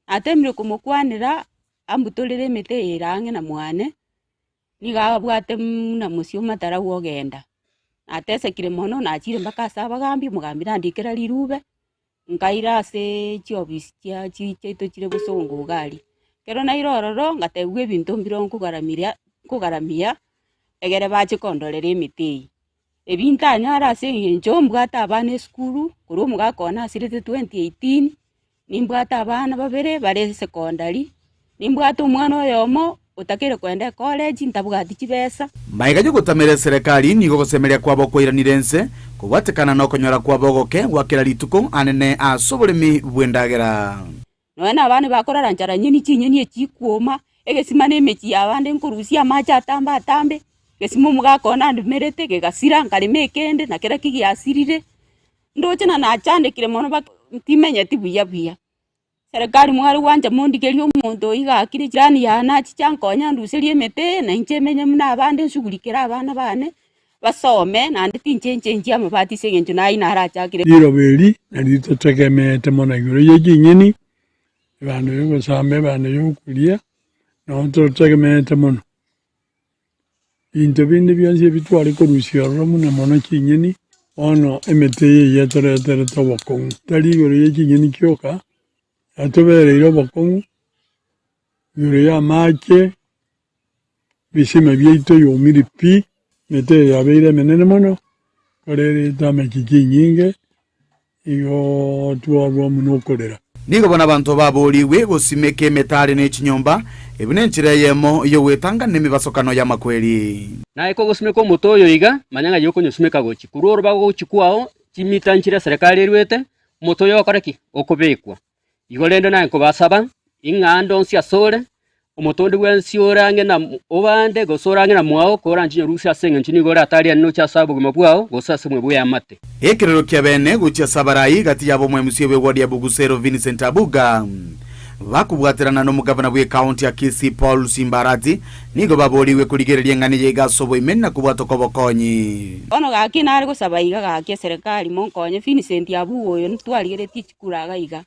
natemire komokwanera ambutorere emete eye ere ang'e na mwane, nigo abwate buna mosio omatarau ogenda. Natesekire mono nachire mpaka ase abagambi, omogambi nandikera rirube, nkaira ase chiofisi chia chi chiaito chire bosongo iga aria. Ekero naira ororo ngatebiwa ebinto mbire nkogaramiria nkogaramia, egere bache kondorera emete eye. Ebi ntanyare ase eng'encho mbwate abana esukuru, korwa omogaka one asirete 2018, nimbwate abana babere bare esekondari, nimbwate omwana oyomo otakeire kogenda ecollege ntabwati chibesa.
Magega y'ogotamera eserekari nigo ogosemeria kwabo kwairanire ense, kobwatekana nokonyora kwabo ogoke gwa kera rituko anene ase oboremi bw'endagera.
Nonya nabana bakorara nchara nyeni chinyeni echi chikwoma, egesima na emechie y'abande nkorusia amache atambe atambe, egesima omogaka one andumerete gegasira nkarema ekende na kera ki giasirire, ndoche na nachandekire mono mpaka timenyeti buya buya. Serikali mware gwancha mondigerie omonto oyio gaki ne jirani yane achiche ankonye anduserie emete eye na inche menye buna abande nsugurikere abana bane, basome naende tinchenchia amabati ase eng'encho naye narachakire.
Riroba eri nario totegemeete mono igoro ye chinyeni, ebando y'ogosamba, ebando y'okoria, nabo totegemeete mono. Ebinto binde bionsi ebi tware korusia ororo buna mono chinyeni, bono emete eye eyetoreterete obokong'u, tari igoro ye chinyeni chioka, yatobereire obokong'u igoro y'amache, ebisima biaito yomire pi, emete eye yabeire emenene mono, korerete amache chinyinge. Igo twarua buna okorera.
Nigo bono abanto baboorigwe gosimeka emetare ne chinyomba, ebi nenchera eyemo y'ogwetanga nemebasokano y'amakweri.
Naye kogosimeka omote oyo iga, manya ng'a yokonyosimeka gochia korwa orobago gochia kwao, chimita nchire eserekari eruete, omote oyo ogokora ki? Okobekwa. Igo rende naye nkobasaba, ing'a ande onsi asore, omote onde bwensi ore ang'e na obande, gose ore ang'e na mwao, koranche onyorusie ase engencho nigo ore atari anene gochia ase obogima bwao, gose ase obogima bw'eamate.
Ekerero kia bene gochia ase abarai gati yabo omwemusia bw'eward ya Bugusero Vincent Abuga bakobwaterana nomogavana bw'ecounty ya Kisii Paul Simbarati nigo baborigwe korigereria eng'ana eye iga ase oboimeni na kobwatoka obokonyi.
Bono gaki nare gosaba iga gaki eserekari monkonye Vincent Abuga oyo ntwarigeretie chikura iga iga.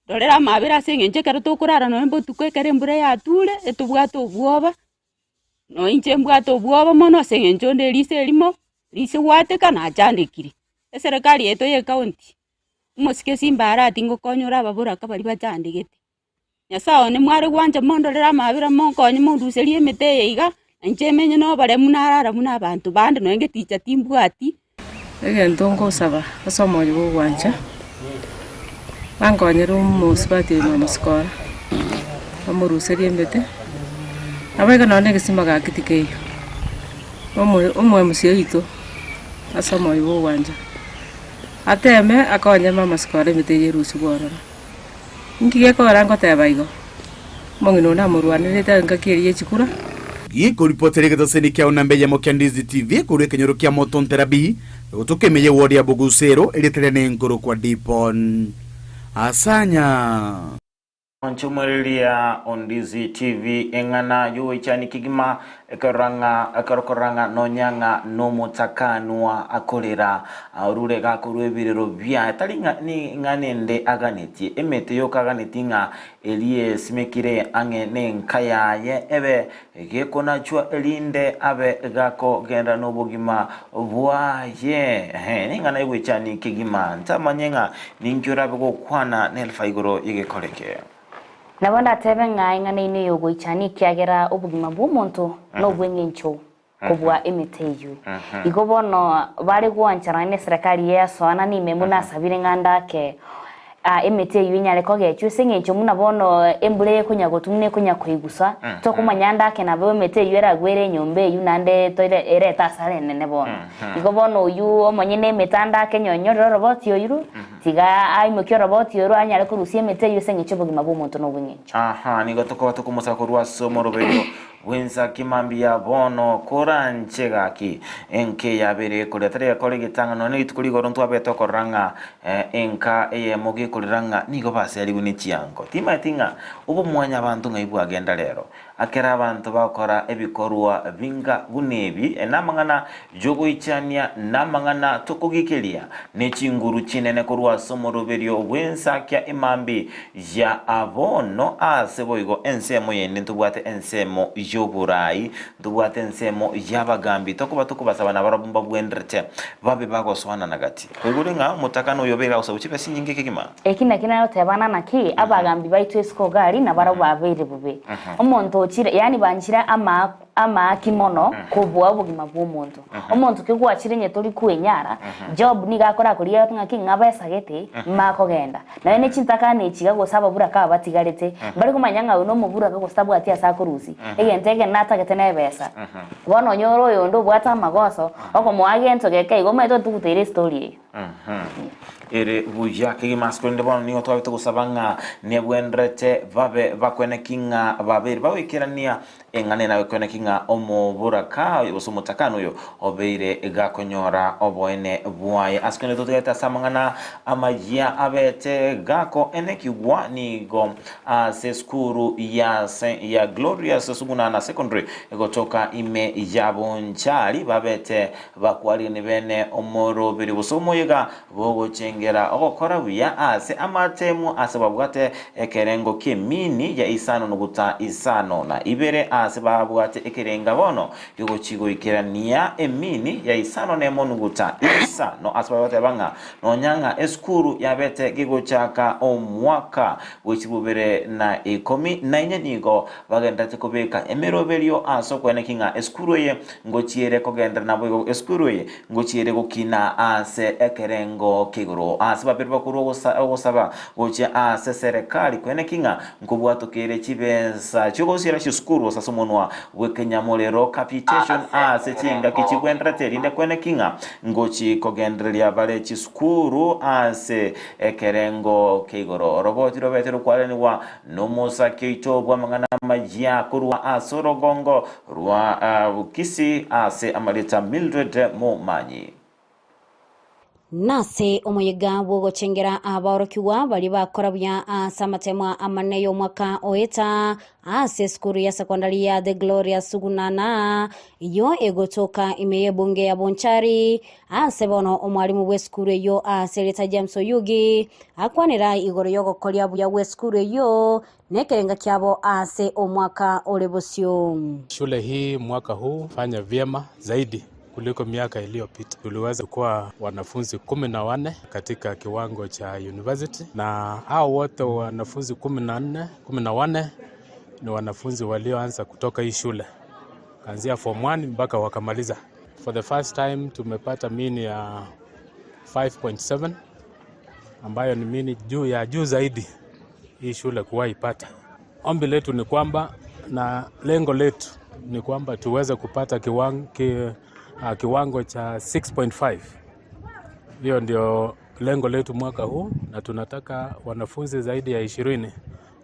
Rorera amabera ase eng'encho ekero tokorara nonye botuko ekero embura yature, etobwate obwoba, nonye inche mbwate obwoba mono ase eng'encho onde eriso erimo, riise gwateka nachandekire. Eserekari yaito ya ecounty, omosike Simba Arati ngokonya ore ababoraka baria bachandegete. Nyasaye one mware gwancha mondorere amabera monkonye monduserie emete eye iga, na inche menye noboremu narara buna abanto bande nonye ngeticha timbwati.
Egento ngosaba ase omoyo bw'ogwancha, bankonyere omosubati oyo namosikora, bamoruserie emete, naboigo nonye na egesima gaki tikeiyo, omo- omoemusi oito ase omoyo bw'ogwancha, ateme akonye mama sikora emete eye erusigwe ororo. Inki gekogera ngoteba igo? Omong'ina one namorwanerete engaki eria ye chikura.
Gikoripotera egetaseni kiao namba eyemo kia Ndizi TV korwa ekenyoro kia Motontera B, gotoka ime y'eward ya Bogusero, erieta riane nkorokwa Dipon Asanya.
Onchomoreria o Ndizi TV eng'ana y'ogoichania kegima ekerora ng'a ekero okorora ng'a nonya ng'a nomotakanwa akorera orure gakorwa ebirero biaye tari ng'a ning'ana ende aganetie emete yoka aganetie ng'a Eria esimekire ang'e nenka yaye ebe gekonachwa erinde abe gakogenda nobogima bwaye. Ehe, ning'ana y'ogwechani kegima, ntamanye ng'a ninki orabe gokwana nelfa igoro y'egekore eke.
Nabo ndatebe ng'a eng'ana ino y'ogoichania ekiagera obogima bw'omonto nobw'engencho kobua emete eyio. Igo bono bare gwanchana neserekari y'easoana nime buna asabire ng'a ndake emete eyio enyare kogechwa ase eng'encho buna bono embura ekonya gotwa buna ekonya koigusa, tokomanya ndake nabo emete eyio eragwere enyomba eyio naende toire erete asara enene bono. Igo bono oyio omonyene emete ande ake nyonyorere oroboti oywo, tiga aimokie oroboti orwo anyare korusia emete eyio ase eng'encho obogima bw'omonto nobw'eng'encho.
Aha, nigo tokoba tokomosaba korwa ase omoroberio. bw'ensaki mambia bono koranche gaki enka eyabere ekoria tari gekora egetang'ani nonya rituko rigoro ntwabete okorora ng'a enka eyemo gekorera ng'a nigo baserigwe ne chiango. Timaeti ng'a obomwanya abanto ng'ai bwagenda rero. Akera abanto bagokora ebikorwa binga buna ebi, namang'ana y'ogoichania, namang'ana tokogikeria, ne chinguru chinene korwa ase omoroberio bw'ensakia emambi ya bono. Ase boigo ensemo yende ntobwate ensemo y'oboraai, ntobwate ensemo y'abagambi, tokoba tokobasaba nabarabwo mbabwenderete babe bagosoanana gati. Koigure ng'a omotakani oyo obeire agosabwa chibesa chinyinge kegima.
Eki nakio nagotebana naki abagambi baito isiko gari nabarabwo babeire bobe. Omonto ochire, yaani banchire ama amaaki mono kobua obogima bw'omonto. Omonto ki gwachire onye tori kwenyara, Job nigo akorakorigia ng'aki ng'a besagete makogenda. Nonya ne chintakana echi iga gose ababuraka aba batigarete, mbare komanya ng'a oyo nomoburaka gose tabwati ase akorusia. Egento eke natagete nebesa. Bono onyore oyonde obwate amagoso, okomoa gento geke igo omanyete otuguteire estory eyio.
Ere buya kegima ase korende bono nigo twabete gosaba ng'a nebwenderete babe bakweneki ng'a babeire bagoikerania eng'ana eye nagokweneki ng'a omoboraka oyo gose omotakani oyo obeire gakonyora oboene bwaye. Ase korende totigarete ase amang'ana amayia abete gakoenekigwa nigo ase esukuru ya ya Glorious Sugunana Secondary egotoka ime ya Bonchari babete Bakwarire bene omoroberi gose omoyega bogochengera ogokora buya ase amatemu ase babwate ekerengo ki'emini ya isano nuguta isano na ibere ase babwate ekerenga bono gigochi goikerania emini ya isano nemo nuguta isano ase babateba ng'a nonya ng'a esukuru yabete gegochaka omwaka bw'echibubere na ikomi na inye nigo bagenderete kobeka emeroberio ase okweneki ng'a esukuru eye Ngochiere kogenderera naboigo esukuru eye, ngochiere gokina ase ekerengo kia igoro. Ase babere bakorwa ogosaba gochia ase serekari kweneki ng'a nkobwatokeire chibesa chiogosiera chisukuru gose ase omonwa bw'ekenyamorero, capitation, ase chingaki chigwenderete erinde kweneki ng'a ngochi kogendereria bare chisukuru ase ekerengo kia igoro. Oroboti robete rokwaranigwa nomosaki oito bw'amang'ana amayia korwa ase orogongo Rwa Bukisi ase amarieta Mildred Momanyi.
Nase omoyega bw'ogochengera abaorokigwa baria bakora buya ase amatemwa amanene y'omwaka oeta ase esukuru ya sekondari ya The Glorious Sugunana eyio egotoka ime y'ebunge ya Bonchari ase bono omwalimu bw'esukuru eyio ase erieta James Oyugi akwanera igoro y'ogokoria buya gw'esukuru eyio Nekerenga kiabo ase omwaka ore bosio.
Shule hii mwaka huu fanya vyema zaidi kuliko miaka iliyopita. Tuliweza kuwa wanafunzi 14 katika kiwango cha university, na hao wote wanafunzi 14, 14 ni wanafunzi walioanza kutoka hii shule kuanzia form 1 mpaka wakamaliza. For the first time tumepata mean ya 5.7 ambayo ni mean juu ya juu zaidi hii shule kuwahi pata. Ombi letu ni kwamba na lengo letu ni kwamba tuweze kupata kiwango, ki, kiwango cha 6.5. Hiyo ndio lengo letu mwaka huu, na tunataka wanafunzi zaidi ya 20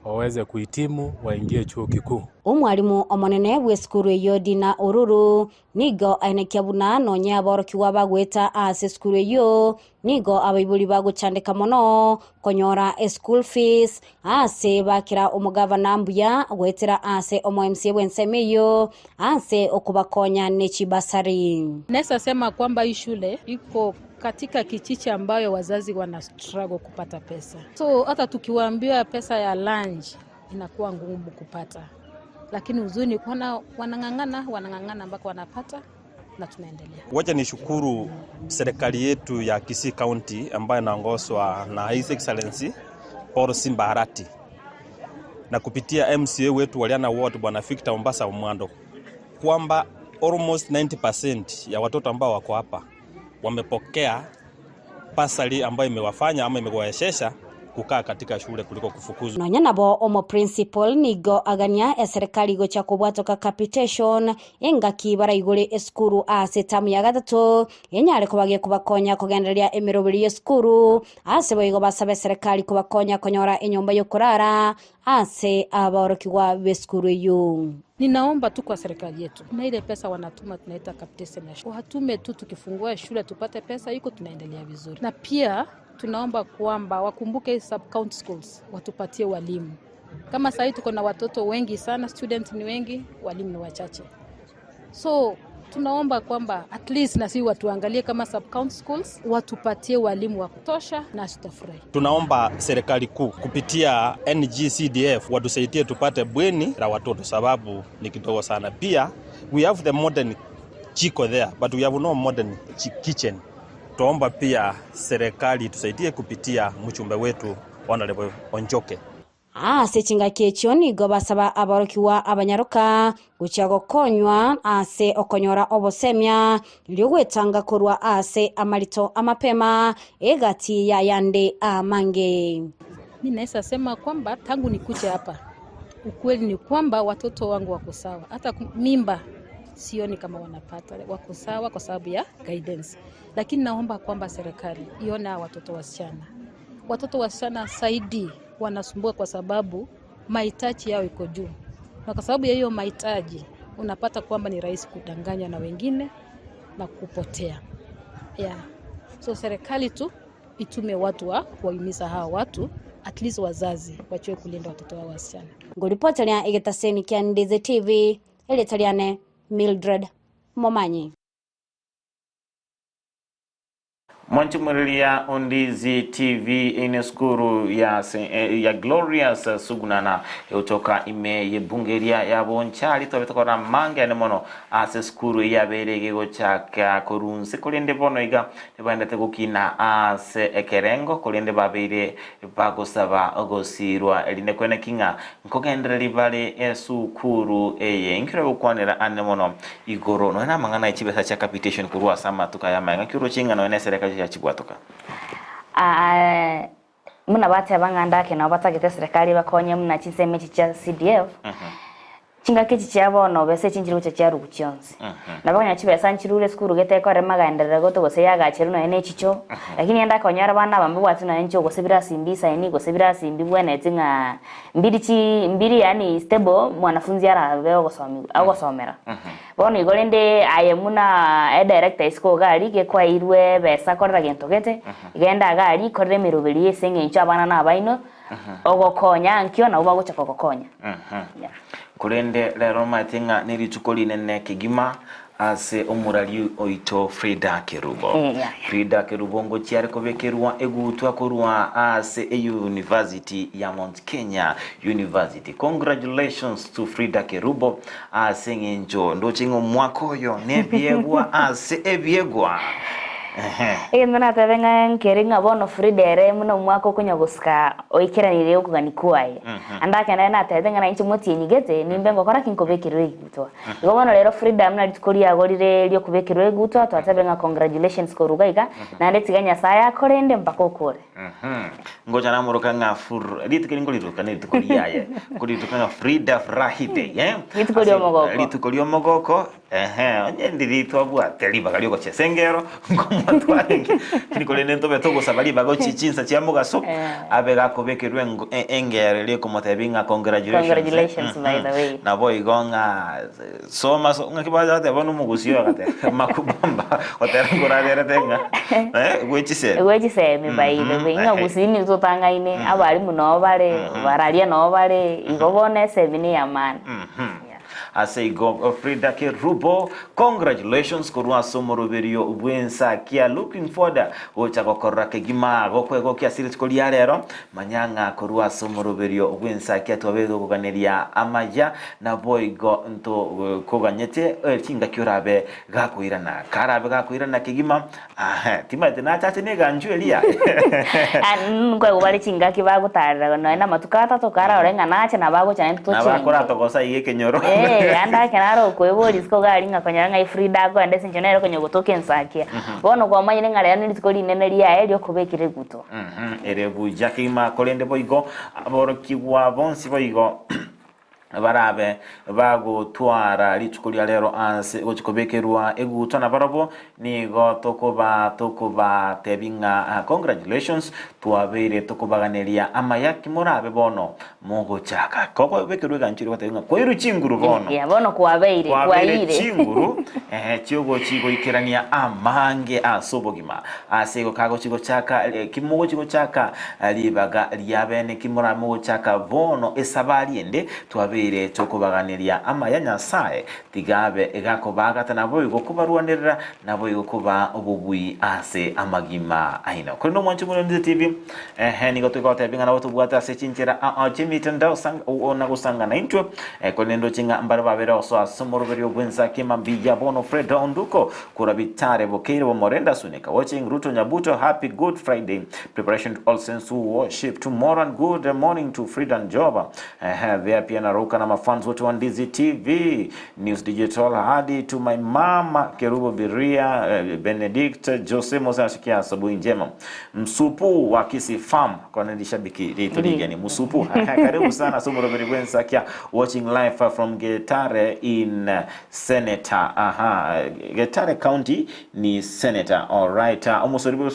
waweze kuhitimu waingie chuo kikuu.
Omwalimu omonene bw'esukuru eyio Dina Oruru Nigo aenekia buna nonya aborokigwa bagoeta ase esukuru eyio, nigo abaibori bagochandeka mono konyora eschool fees ase bakera omogavana mbuya goetera ase omo MCA bw'ensemo eyio ase okobakonya ne chibasari.
Naeza sema kwamba hii shule iko katika kijiji ambayo wazazi wana struggle kupata pesa, so hata tukiwaambia pesa ya lunch inakuwa ngumu kupata, lakini uzuri kuona wanang'ang'ana, wanang'ang'ana mpaka wanapata na tunaendelea.
Wacha nishukuru serikali yetu ya Kisii County ambayo inaongozwa na His Excellency Paul Simba Arati na kupitia MCA wetu Waliana Ward Bwana Victor Ombasa Omwando kwamba almost 90% ya watoto ambao wako hapa wamepokea basari ambayo imewafanya ama imewawezesha kukaa katika shule kuliko kufukuzwa.
Nonya nabo omoprincipal nigo agania eserekari gochia kobwatoka capitation engaki baraigore esukuru ase etamu ya gatato enyare koba gekobakonya kogendereria emeroberi y'esukuru ase boigo basabe eserekari kobakonya konyora enyomba y'okorara ase aborokigwa b'esukuru eyio.
Ninaomba tu kwa serikali yetu, na ile pesa wanatuma tunaita capitation ya shule, watume tu, tukifungua shule tupate pesa iko, tunaendelea vizuri. Na pia tunaomba kwamba wakumbuke sub county schools watupatie walimu. Kama sahii tuko na watoto wengi sana, student ni wengi, walimu ni wachache, so tunaomba kwamba at least na si watuangalie kama sub county schools watupatie walimu wa kutosha, na tutafurahi.
Tunaomba serikali kuu kupitia NGCDF watusaidie tupate bweni la watoto, sababu ni kidogo sana. Pia we have the modern jiko there but we have no modern kitchen. Tuomba pia serikali tusaidie kupitia mchumbe wetu Honorable Onjoke.
Ase chingaki echio nigo basaba aborokigwa abanyaroka gochia gokonywa ase okonyora obosemia erio gwetanga korwa ase amarito amapema egati y'ayande amange.
Mi naweza sema kwamba tangu nikuje hapa, ukweli ni kwamba watoto wangu wako sawa, hata mimba sioni kama wanapata, wako sawa kwa sababu ya guidance. Lakini naomba kwamba serikali ione hawa watoto wasichana, watoto wasichana zaidi wanasumbua kwa sababu mahitaji yao iko juu, na kwa sababu ya hiyo mahitaji unapata kwamba ni rahisi kudanganywa na wengine na kupotea yeah. So serikali tu itume watu wa kuwahimiza hawa watu, at least wazazi wajue kulinda watoto wao wasichana.
Ngoripoteria egetaseni kia Ndizi TV, eritariane Mildred Momanyi.
Mwanchumuriria Ondizi TV ine skuru ya, ya Glorious Sugunana utoka ime yebungeria ya Bonchari twabetokora mange ane mono ase skuru yabere gegochaka korunse korende bono iga nibaendete gokina ase ekerengo korende babeire bagosaba ogosirwa erinde kwene king'a nkogendereri bare esukuru eye nkiro gokwanera ane mono igoro nonya amang'ana echibesa chia capitation korwa ase amatuka ya maenga kiro ching'a nonya eserikali chibwatoka.
Ah, muna bateba ng'a ndake nabo batagete serikali bakonye muna chinsemo echi chia CDF chingaki echi chia bono besa echi nchiri gocha chiarugu chionsi nabo onye chibesa nchirure esukuru gete ekore magenderero gote gose yagacherwa nonya na echicho lakini ende akonyora abana aba mbabwati nonya nchio gose birasi mbisaini gose birasi mbibwenereti ng'a mbiri chi mbiri yaani stable mwanafunzi arabe ogosomiwa agosomera. Bono igo rende aye buna edirector isiko iga aria gekwaeirwe ebesa korera gento gete, genda iga aria korera emeroberi ase eng'encho abana na abaino, ogokonya ankio nabo bagocha kogokonya.
Korende rero omanyete ng'a nerituko rinene kegima ase omorari oito Frida Kerubo. Frida Kerubo ngochia are kobekerwa egutwa korwa ase eyunivasiti ya Mount Kenya University. Congratulations to Frida Kerubo ase eng'encho ndoche ng'a omwaka oyo nebiegwa ase ebiegwa. Ehe.
Egento natebe ng'a nkere ng'a bono Frida ere buna omwaka okonya gosika oikeranire okogania kwaye. Ande ake nere natebete ng'a nainche motienyi gete nimbe ngokora ki nkobekerwa egutwa. Igo bono rero Frida buna rituko riago rire riokobekerwa egutwa twatebire ng'a congratulations korwa iga iga naende tiga Nyasaye akorende mpaka okore.
Ngocha namoroka ng'a fur rituko eri nkoriruka nerituko riaye nkoriruka ng'a Frida Furahi Day eh?
Rituko ri'omogoko.
Rituko ri'omogoko ehe onye ndiri twabwate ribaga riogochesa engero nkomoa twarenge lakini korende ntobe togosaba ribaga ochie chinsa chia mogaso abe gakobekerwa engo engero eria ekomotebia ng'a congratulations
Congratulations by the way.
Naboigo ng'a Soma so ng'aki bacha goteba buna omogusii oyo agateba makubamba goteba nkoraberete ng'a eh gwe chisemi.
Gwe chisemi by the way ng'a gusii nigo totang'aine abalimu noo bare bararia noo bare igo bono esemi ne ya maana.
Ase igo Frida Kerubo congratulations korwa ase omoroberio bw'ensakia looking forward gocha gokorora kegima gokwegokia ase rituko ria rero Manya ng'a korwa ase omoroberio bw'ensakia twabeire tokoganeria amaya, naboigo ntokoganyete chingaki orabe gakoirana. Karabe gakoirana kegima, ahe, timanyete nachache neganchwa eria.
Nkoegwa bare chingaki bagotarera nonya namatuko atato, kararore ng'a nache nabo agocha naende
Nabo
tochenche.
akoratogosa iga ekenyoro.
Eh, Eh, ande ake naro okoebwa risiko iga aria ng'a konyora ng'a Frida akoenda ase eng'encho nere konya gotoka ensakia. Bono kwamanyire ng'a rero nerituko rinene riaye riokobekera eguto.
Ere buya kegima korende boigo aborokigwa bonsi boigo barabe bagotwara rituko ria rero ase gochia kobekerwa egutwa nabarabwo, nigo tokoba tokobatebia ng'a congratulations, twabeire tokobaganeria amaya ki morabe bono mogochaka. Kogobekerwa eganchwa eria ogotebia ng'a kwairwe chinguru bono.
Yeah, bono kwabeire,
Kwabeire
kwaire.
chinguru ehe chiogochi goikerania amange ase obogima. Ase igo kagochi gochaka ki mogochi gochaka Ribaga ria bene ki morabe mogochaka bono esabari ende twabeire tokobaganeria amaya Nyasae, tiga abe gakobaagata naboigo kobarwanerera, naboigo kobaa obobui ase amagima aino. Korende omwancho more Ndizi TV, ehe nigo togotebia ng'a nabo tobwate ase chinchera ao chi'emitandao sang na gosangana intwe, korende ndoche ng'a mbare babere osoa ase omoroberio bw'ensaki mambia bono Fred Onduko Kura bitare bokeire bomorenda Sunika watching Ruto Nyabuto happy good Friday preparation to all saints who worship tomorrow and good morning to Frida Njoba ehe there pia naruka na mafans wote wa Ndizi TV News Digital hadi to my mama Kerubo Biria eh, Benedict Jose Mose ashikia asubuhi njema Msupu wa Kisii Farm kona ndi shabiki rito rigeni Musupu karibu sana sumurubiri bwensakia watching live from Getare in Senator aha Getare County ni Senator alright omosori bwe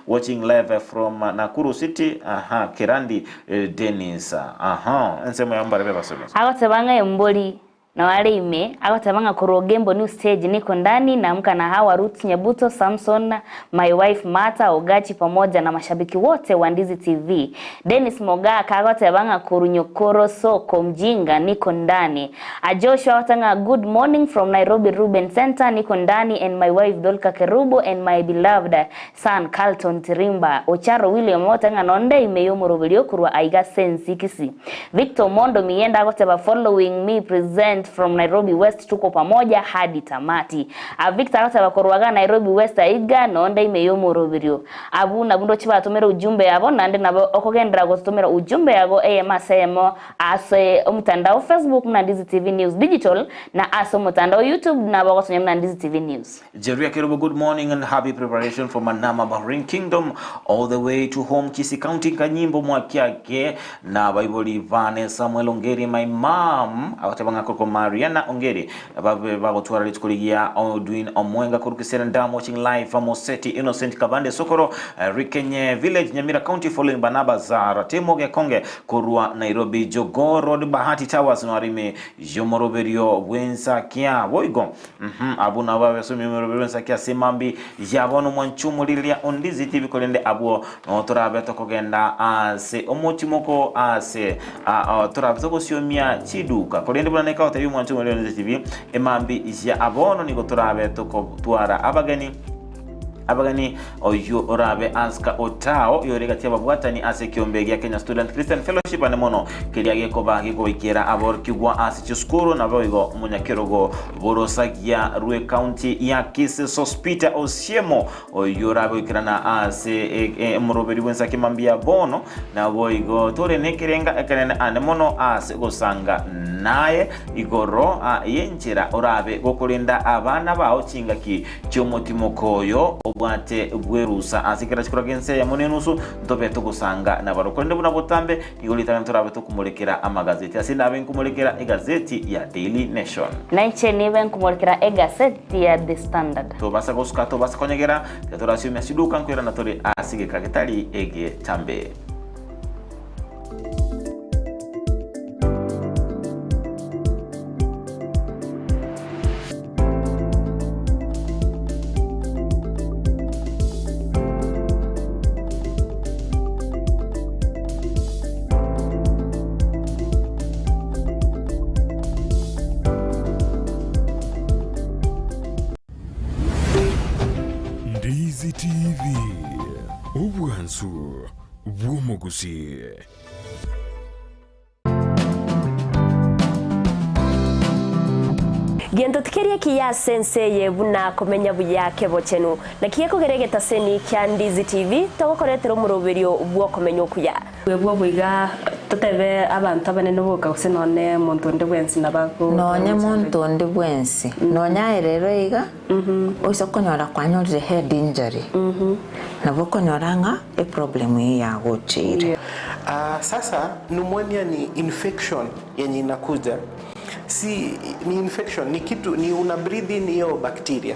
watching live from Nakuru City aha Kerandi Dennis aha ensemo ya mbare bebasori
Agoteba ng'a embori nao are ime, agoteba ng'a korwa Ogembo New Stage niko ndani, naamka na Hawa Ruth Nyabuto, Samson, my wife Martha Ogachi pamoja na mashabiki wote wa Ndizi TV. Dennis Mogaka agoteba ng'a korwa Nyokoro Soko Mjinga niko ndani. A Joshua agoteba ng'a good morning from Nairobi Ruben Center niko ndani and my wife Dolka Kerubo and my beloved son Carlton Tirimba. Ocharo William agoteba ng'a nonde ime y'omoroberio korwa aiga Sensi Kisii. Victor Omondo Miyienda agoteba following me present from Nairobi West tuko pamoja hadi tamati. A Victor agoteba korwa iga Nairobi West aiga nonde ime y'omoroberio. Abwo nabwo ndoche batomere ujumbe yabo naende nabo okogenderera gototomera ujumbe yago eyemo ase eyemo ase omotandao Facebook buna Ndizi TV News Digital na ase omotandao YouTube nabo ogotonya buna Ndizi TV News.
Jeruya Kerubo good morning and happy preparation for Manama Bahrain Kingdom all the way to home Kisii County Kanyimbo Mwakiake na abaibori bane Samuel Ongeri my mom agoteba ng'a korokwa Mariana Ongeri babe bagotwara rituko rigiya Odwin Omwenga korwa Kisera Dam watching live from Moseti Innocent Kabande Sokoro Rikenye Village Nyamira County following Barnaba Zara Timo Gekonge korwa Nairobi Jogoo Road Bahati Towers noarime yomoroberio bwensakia boigo mhm abwo nabo abesomi omoroberio bwensakia ase mambi yabo nomwancho omorireria ondizi tibi korende abwo no torabe tokogenda ase omotimoko ase torabe togosiomia chiduka korende buna nekagotebi omwancho omorireria ondizi tibi emambi ya bono nigo torabe tokotwara abageni abageni oyio orabe Anska Otao oyore gati y'ababwatani ase ekiombe gia Kenya Student Christian Fellowship ane mono keria gekoba gekobaikera aborokigwa ase chisukuru naboigo omonyakerogo borosagia rw'ekaunti ya Kisii Sospeter Osiemo oyio orabe goikerana ase omoroberi bw'ensaki mambia bono naboigo tore nekerenga ekenene ane mono ase gosanga naye igoro y'enchera orabe gokorenda abana bao chingaki chi'omotimoko oyo obwate bw'erusa ase kera chikora gi'ense eyemo nenusu, ntobe togosanga nabarobwo. Korende buna botambe, nigo ritang'ani torabe tokomorekera amagazeti. Ase nabe nkomorekera egazeti ya Daily Nation.
Nainche nibe nkomorekera egaseti ya The Standard.
Tobasa gosuka, tobasa konyegera, tiga torasiomia chiduka nkoirana tore ase egeka getari egetambe.
Ndizi TV, obwansu bw'omogusii.
Gento tikeri ekiya ase ense eye buna komenya buya kebochenu. Naki gekogera egetaseni kia Ndizi TV togokoretera omoroberio bw'okomenya okuya.
Bwebwo boiga
Totebe abanto abanene boka gose nonye omonto onde bwensi nabo ago.
Nonye monto onde bwensi, nonye aye rero iga, oise konyora kwanyorire head injury, nabo okonyora ng'a eproblem eyio yagocheire.
Ah, sasa pneumonia ni infection yenye inakuja si ni infection ni kitu ni una breathe in hiyo bacteria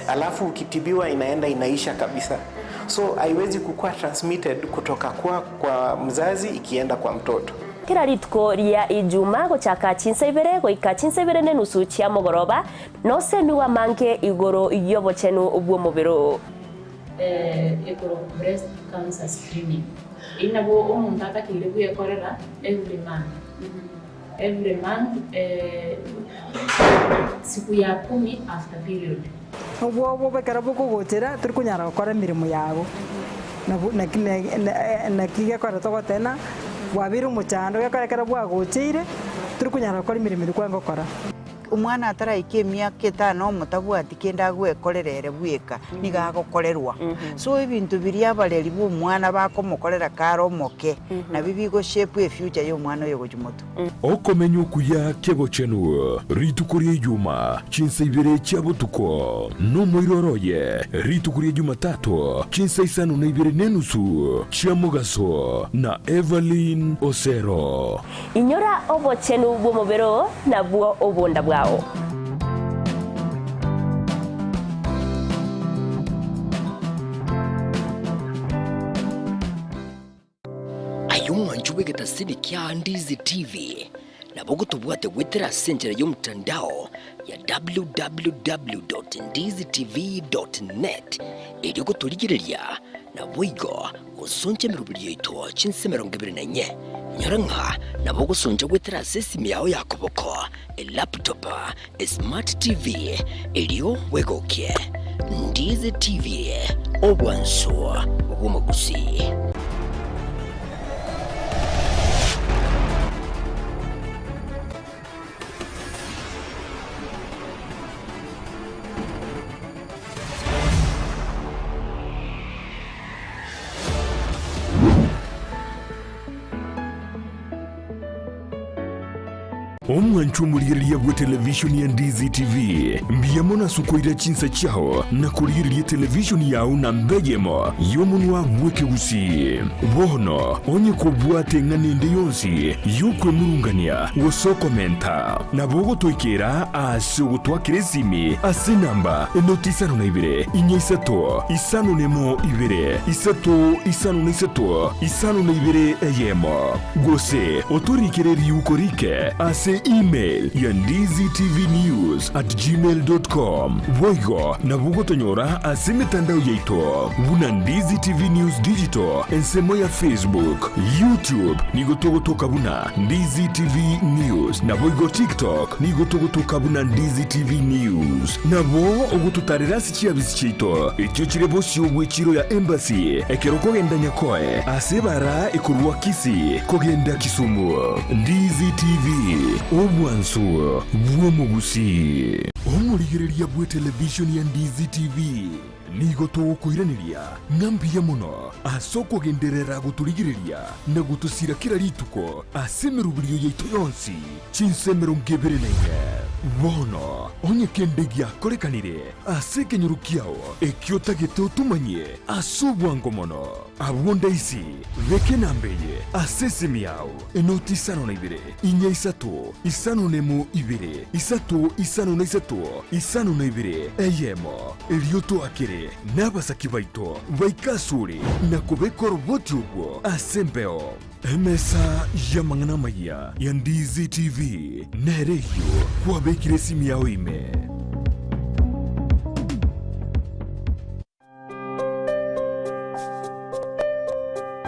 alafu ukitibiwa inaenda inaisha kabisa so haiwezi kukuwa transmitted kutoka kwa, kwa mzazi ikienda kwa mtoto
Kera rituko ria Ijuma gochaka chinsa ibere goika chinsa ibere na enusu chia mogoroba, nosemiwe amange igoro y'obochenu bw'omobere oo.
Ekorokwa breast cancer screening. Eyio nabo omonto atakeire bwekorera every month, every month siku ya kumi after period.
Obwoba ekero bokogochera tori konyara gokora emeremo yago, nabo naki naki gekogera togoteba bwabeire omochando gekogera ekero bwagocheire tori konyara gokora emeremo eria kwarenge gokora.
Omwana ataraika emiaka etano omotabwati kende agwekorera ere bweka, nigo agokorerwa. So ebinto biria abareri ba omwana bakomokorera kare omoke, nabio bigo shape efuture ya omwana oyo gochia motwe.
Okomenya okuya kebochenu rituko ria Ijuma chinsa ibere chia botuko, nomoiroro oye rituko ria Jumatato chinsa isano na ibere nenusu chia mogaso na Evelyn Osero.
Inyora obochenu bw'omobere oo, nabwo obonda bwao.
Aye omwanchi bw'egetasini kia Ndizi TV, nabo ogotobwate goetera ase enchera y'omotandao ya www.ndizitv.net erio gotorigereria naboigo gosoncha emeroberi yaito chinse 24. Nyora ng'a nabo ogosoncha goetera ase esimi yao ya koboko, elaptop, esmart TV erio bwegokie. Ndizi TV, obwansu bw'omogusii.
Omwancho omorigereria bw'etelevishoni ya Ndizi TV, mbuya mono ase okoira chinsa chiao na korigereria etelevishoni yao namba eyemo y'omonwa bw'ekegusii. Bono onye kobwate eng'ana ende yonsi y'okwemurungania gose okomenta, nabo ogotoikera ase ogotwakera esimi ase enamba enoti isano na ibere, inya isato, isano nemo ibere, isato isano na isato, isano na ibere eyemo. Gose otorikere riuko rike ase email ya ndizitvnews@gmail.com. Boigo nabo ogotonyora ase emetandao yaito buna Ndizi TV News Digital ensemo ya Facebook, YouTube nigo togotoka buna Ndizi TV News naboigo TikTok nigo togotoka buna Ndizi TV News. Nabo ogototarera ase chiabisi chiaito echio chire bosio bw'echiro ya Embassy ekero okogenda Nyakoe ase ebara ekorwa Kisii kogenda Kisumu. Ndizi TV, obwansu bw'omogusii. Omorigereria bw'etelevishoni ya Ndizi TV, nigo togokoiraneria ng'a mbuya mono ase okogenderera gotorigereria na gotosira kera rituko ase emeroberio yaito yonsi chinsa 24. Bono onye kende giakorekanire ase ekenyoro kiao ekio otagete otomanyie ase obwango mono, abwo ndaisi beka enamba eye ase esimi yao, enoti isano na ibere, inya isato, isano nemo ibere, isato isano na isato, isano na ibere, eyemo. Erio toakere nabasaki baito baike asore na kobeka oroboti orwo ase embeo. Emesa y'amang'ana amayia ya Ndizi TV nere eyio kwabekire esimi yao ime.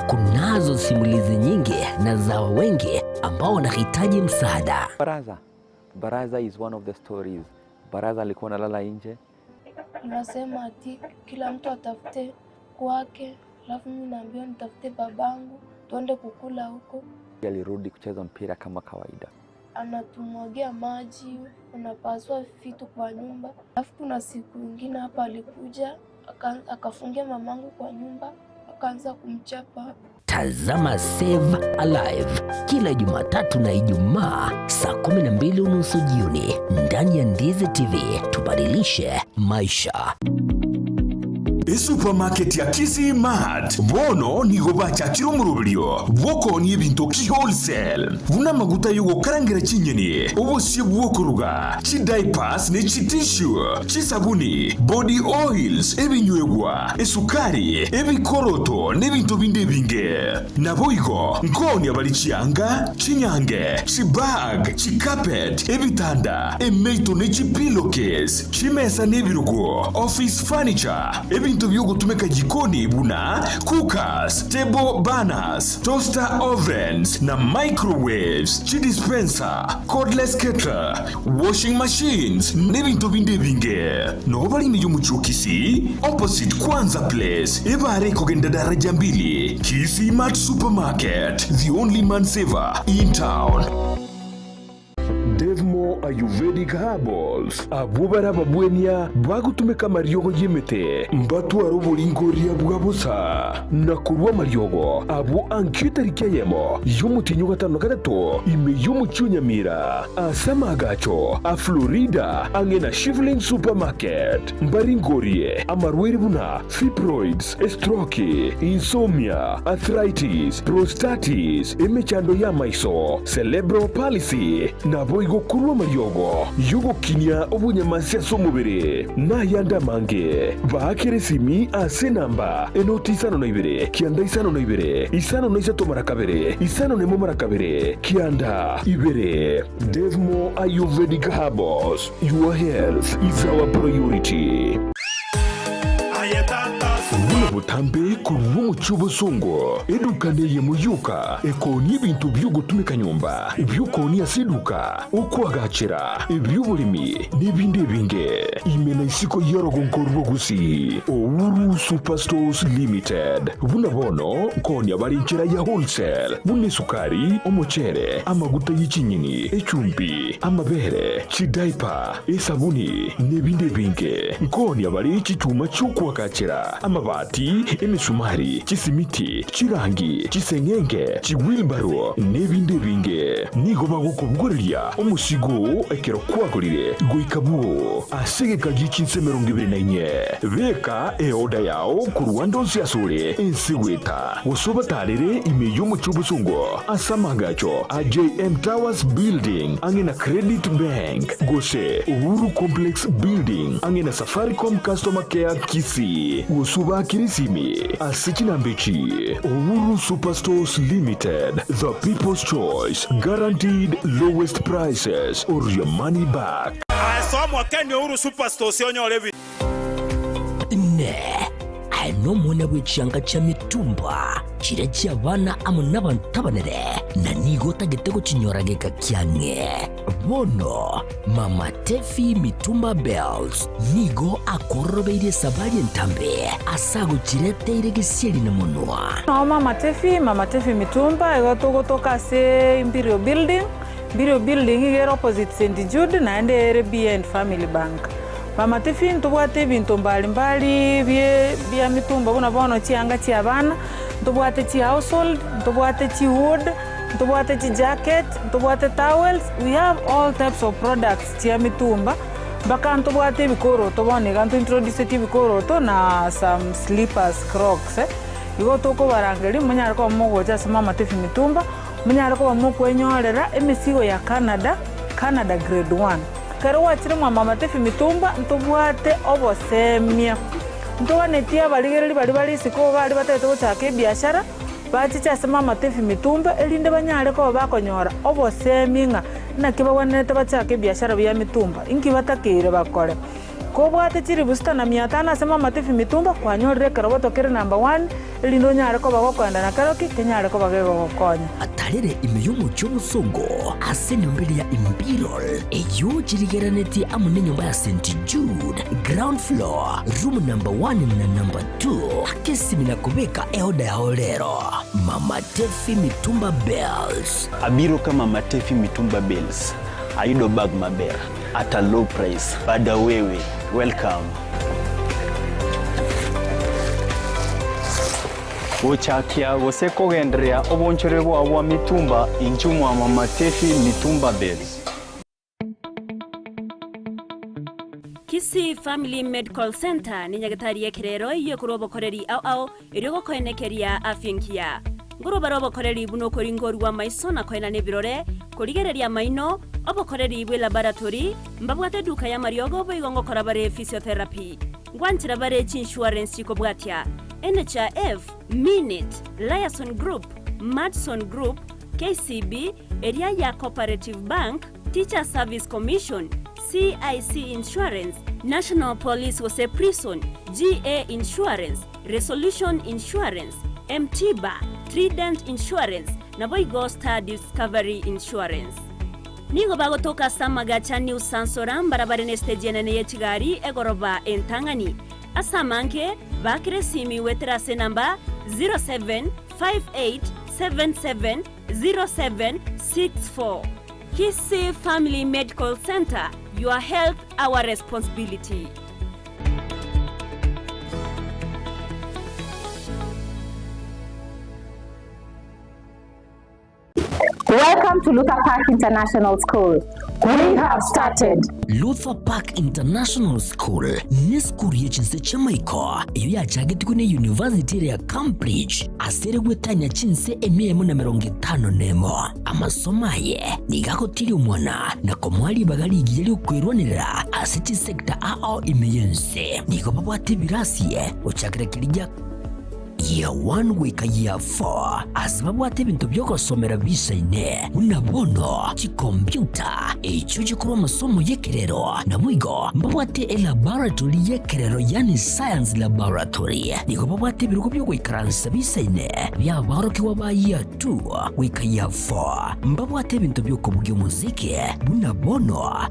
Kunazo simulizi nyingi na za wengi ambao wanahitaji msaada.
Baraza. Baraza is one of the stories. Baraza alikuwa analala nje.
Unasema ati kila mtu atafute kwake, alafu mimi naambiwa nitafute babangu tuende kukula huko.
Alirudi kucheza mpira kama kawaida.
Anatumwagia maji, unapasua vitu kwa nyumba. Alafu kuna siku ingine hapa alikuja akafungia mamangu kwa nyumba akaanza kumchapa.
Tazama Save Alive kila Jumatatu na Ijumaa saa 12:30 jioni ndani ya Ndizi TV. Tubadilishe maisha.
Esupamaketi ya Kisii Mart bono nigo bachakire omoroberio bw'okoonia ebinto ki-wholesale, buna amaguta y'ogokarangera chinyeni, obosie bw'okoruga, chidiapers ne chitissue, chisabuni, body oils, ebinywegwa, esukari, ebikoroto, na ebinto binde ebinge. Naboigo nkoonia bare chianga, chinyange, chibag, chicarpet, ebitanda, emeito ne chipillowcase, chimesa na ebirogo, office furniture, ebinto bi'ogotumeka jikoni buna cookers, table burners, toaster ovens, na microwaves, chidispenser, cordless kettle, washing machines, n'ebinto binde ebinge. Noo bare ime y'omochie o Kisii, opposite Kwanza Place, ebare ekogenda daraja mbili, Kisii Mart Supermarket, the only man saver in town. Devmo Ayurvedic Herbals, abwo bare ababwenia bagotumeka amariogo y'emete, mbatware oboringoria bwa bosa, na korwa amariogo abwo ankio etariki eyemo y'omotienyi o gatano na gatato ime y'omochie o Nyamira, ase amaagacho a Florida ang'e na Shivling Supermarket, mbaringorie amarwaire buna fibroids, estroki, insomnia, arthritis, prostatitis, emechando y'amaiso, cerebral palsy, naboigo korwa amariogo y'ogokinia obonyamasi ase omobere, na ayande amange. Baakere esimi ase enamba enoti 52 92 53 2 51 2 92. Devmo Ayurvedic Herbals, your health is our priority. Buna botambe korwa omochie obosongo, eduka neyemo yoka ekoonia ebinto bi'ogotumeka nyomba, ebi'okoonia ase eduka, okoagachera, ebi'oboremi, na ebinde ebinge. Ime na isiko y'orogongo rwa Gusii, Uhuru Superstores Limited. Buna bono nkoonia bare enchera ya wholesale, buna esukari, omochere, amaguta ye chinyeni, echumbi, amabere, chidaipa, esabuni, na ebinde ebinge. Nkoonia bare chichuma chi'okoagachera, amabati, emesumari, chisimiti, chirangi, chiseng'enge, chiwheelbarrow, na ebinde ebinge. Nigo bagokobogoreria omosigo oo ekero kwagorire goika bwoo ase egeka gie chinsa 24. Beka eoda yao korwa ande onsi asore ense goeta, gose obatarere ime y'omochie obosongo ase amaagacho a JM Towers Building ang'e na Credit Bank, gose Uhuru Complex Building ang'e na Safaricom Customer Care Kisii, gose obaakere esimi ase chinamba echi, Uhuru Superstores Limited, the people's choice, guaranteed lowest prices or your money back.
Ase omokeni Uhuru Superstores onyore ebi.
Inee! Aye nomwana bwe chianga chia mitumba, chiria chi'abana amo nabanto abanene, na nigo otagete gochinyora geka kiang'e? Bono Mama Tefi Mitumba Bells nigo akororobeirie esabari entambe ase agochireteire gesieri na monwa.
Nao Mama Tefi, Mama Tefi Mitumba, igo togotoka ase Imperial Building, Imperial Building iga ere opposite St Jude naende ere behind Family Bank. Mama Tefi ntobwate ebinto mbali mbali bie bia mitumba buna bono chianga chia abana, ntobwate chi household, ntobwate chi wood, Ntobwate chijacket, ntobwate towels, we have all types of products chia mitumba, mpaka ntobwate ebikoroto bono iga ntointroducetie ebikoroto na some slippers, crocs. Igo tokobarangeria monyare koba mogocha ase Mama Tefi Mitumba, monyare koba mokwenyorera emesigo ya Canada, Canada grade one. Ekero gwachire mwa Mama Tefi Mitumba ntobwate obosemia, ntoganetie abarigereri baria bare isiko iga aria batagete gochaka ebiashara, Bachiche ase mamatebi mitumba, erinde banyare koba bakonyora obosemi ng'a naki bagwenerete bachake ebiashara bia mitumba, inki batakeire bakore. Kobwate chilifu sita na mia tano ase mamatebi mitumba, kwanyorire ekeroboto kere number one, erinde onyare koba gokoenda na keroki kenyare koba gegogokonya.
Atarere ime y'omochie omosongo ase enyomba eria ya Imperial, eyio chirigeranetie amo nenyomba ya St. Jude, ground floor, room number one na number two. Aka esimi na kobeka eoda yao rero. Mama Tefi Mitumba Bales.
Abiro ka Mama Tefi Mitumba Bales, ayudo bag maber at a low price. Bada wewe, welcome. Gochakia gose kogendereria obonchore bwao bwa mitumba inchuo mwa Mama Tefi Mitumba Bales.
Kisii Family Medical Centre ne nyagetari y'ekerero eyio ekorwa obokoreri ao ao erio gokoenekeria afya engiya. Nkorwa bare obokoreri buna okoringorwa amaiso na koenana ebirore, korigereria amaino, obokoreri bwe laboratory, mbabwate eduka y'amariogo boigo ngokora bare physiotherapy. Ngwanchera bare chiinsurance chikobwatia, NHIF, Minit, Liason Group, Madison Group, KCB, eria ya Cooperative Bank, Teachers Service Commission, CIC Insurance, National Police gose Prison, GA Insurance, Resolution Insurance, M-Tiba, Trident Insurance, naboigo Star Discovery Insurance. Nigo bagotoka ase amagacha New Sansora mbarabare nesiteji enene ye chigari egoroba entang'ani. Ase amange, baakera esimi goetera ase enamba 0758770764. Kisii Family Medical Centre, your health our responsibility.
Welcome to Luther Park International School. We have started.
Luther Park International School nesukuru ye chinse chi'amaiko eyio yachagetigwe ne University ere ya Cambridge ase ere gwetania chinse emia emo na emerongo etano na emo. Amasomo aye nigo agotiria omwana na komoa ribaga rigiya ri'okwerwanerera ase chisecta ao ime y'ense. Nigo babwate ebirasi gochakera keria gia Year 1 goika Year 4 ase babwate ebinto bi'ogosomera bisaine, buna bono chikompiuta, echio chikorwa amasomo y'ekerero, naboigo mbabwate elaboratory y'ekerero yaani science laboratory. Nigo babwate ebirogo bi'ogoikaransa bisaine bi'aborokigwa ba Year 2 goika Year 4. Mbabwate ebinto bi'okobugia omosiki buna bono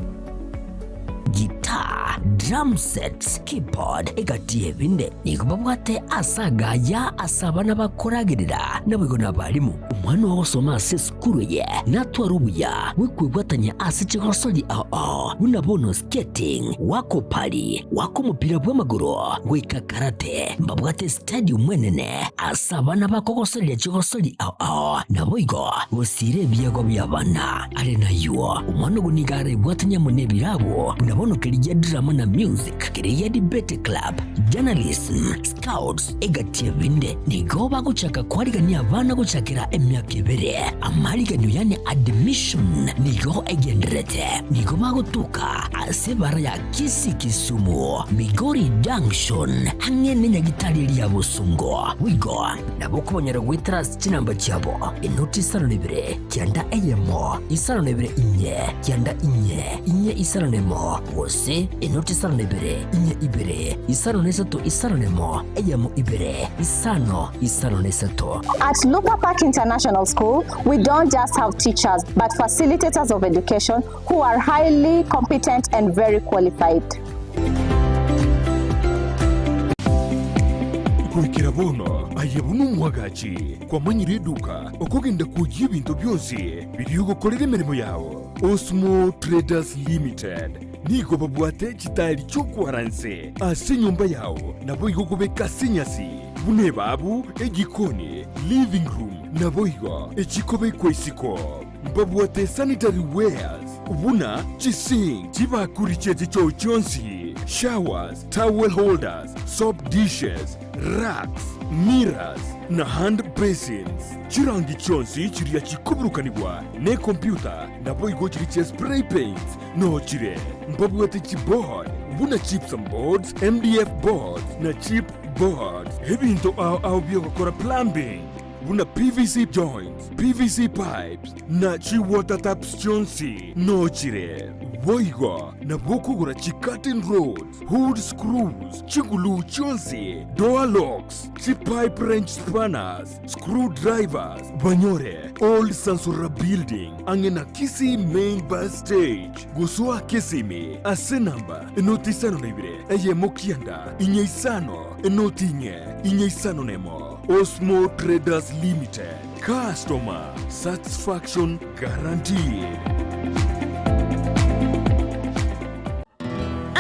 Guitar, drum sets, keyboard, egati y'ebinde. Nigo babwate ase agaya ase abana bakoragerera, naboigo nabarimu. Omwana ogosoma ase esukuru eye natware obuya bw'okwebwatania ase chigosori ao ao buna bono skating, goaka opari, goaka omopira bw'amagoro, goika karate. Mbabwate stadium enene ase abana bakogosoreria chigosori ao ao, naboigo gosiira ebiegwa bi'abana. Are nayio, omwana ogo nigo arebwatanie amo nebirabo, buna bono keria gia drama na music, keria gia debate club, journalism, scouts, egati ebinde. Nigo bagochaka kwarigania abana gochakera emiaka ebere. Amariganio yaani admission nigo egendererete. Nigo bagotoka ase ebara ya Kisii Kisumu, Migori Junction, ang'e nenyagitari eria ya Bosongo. Boigo nabo okobanyora goetera ase chinamba chiabo, enoti isano na ibere, kianda eyemo, isano na ibere inye, kianda inye, inye isano na emo, gose enoti isano na ibere, inye ibere, isano na isato isano na emo, eyemo ibere, isano, isano na isato.
At Luther Park International School, we don't just have teachers, but facilitators of education who are highly competent and very qualified.
Goikera bono, aye buna omwagachi, kwamanyire eduka okogenda kwoyia ebinto bionsi biria ogokorera emeremo yao. Osmo Traders Limited nigo babwate chitaeri chi'okwara nse ase enyomba yao naboigo kobeka ase enyasi buna ebabu, ejikoni, living room naboigo echikobekwa isiko. Mbabwate sanitary wares buna chisink, chibakuri chie chichoo chionsi, showers, towel holders, soap dishes, racks, mirrors, na hand basins. Chirangi chionsi chiria chikoburukanigwa nekompyuta naboigo chiria chia spray paints noo chire. Mbabwate chiboard buna gypsum boards, MDF boards na chip boards. Ebinto ao ao biogokora plumbing buna PVC joints, PVC pipes, na chi-water taps chionsi nochire. Boigo nabo okogora chi-curtain rods, hood screws, chiguluu chionsi, door locks, chi-pipe wrench spanners, screw drivers, banyore Old Sansora Building ang'e na Kisii Main Bus Stage. Gosoa Kisimi ase namba enoti isano na ibere eyemo kianda inye isano enoti inye inye isano nemo. Osmo Traders Limited, customer satisfaction guaranteed.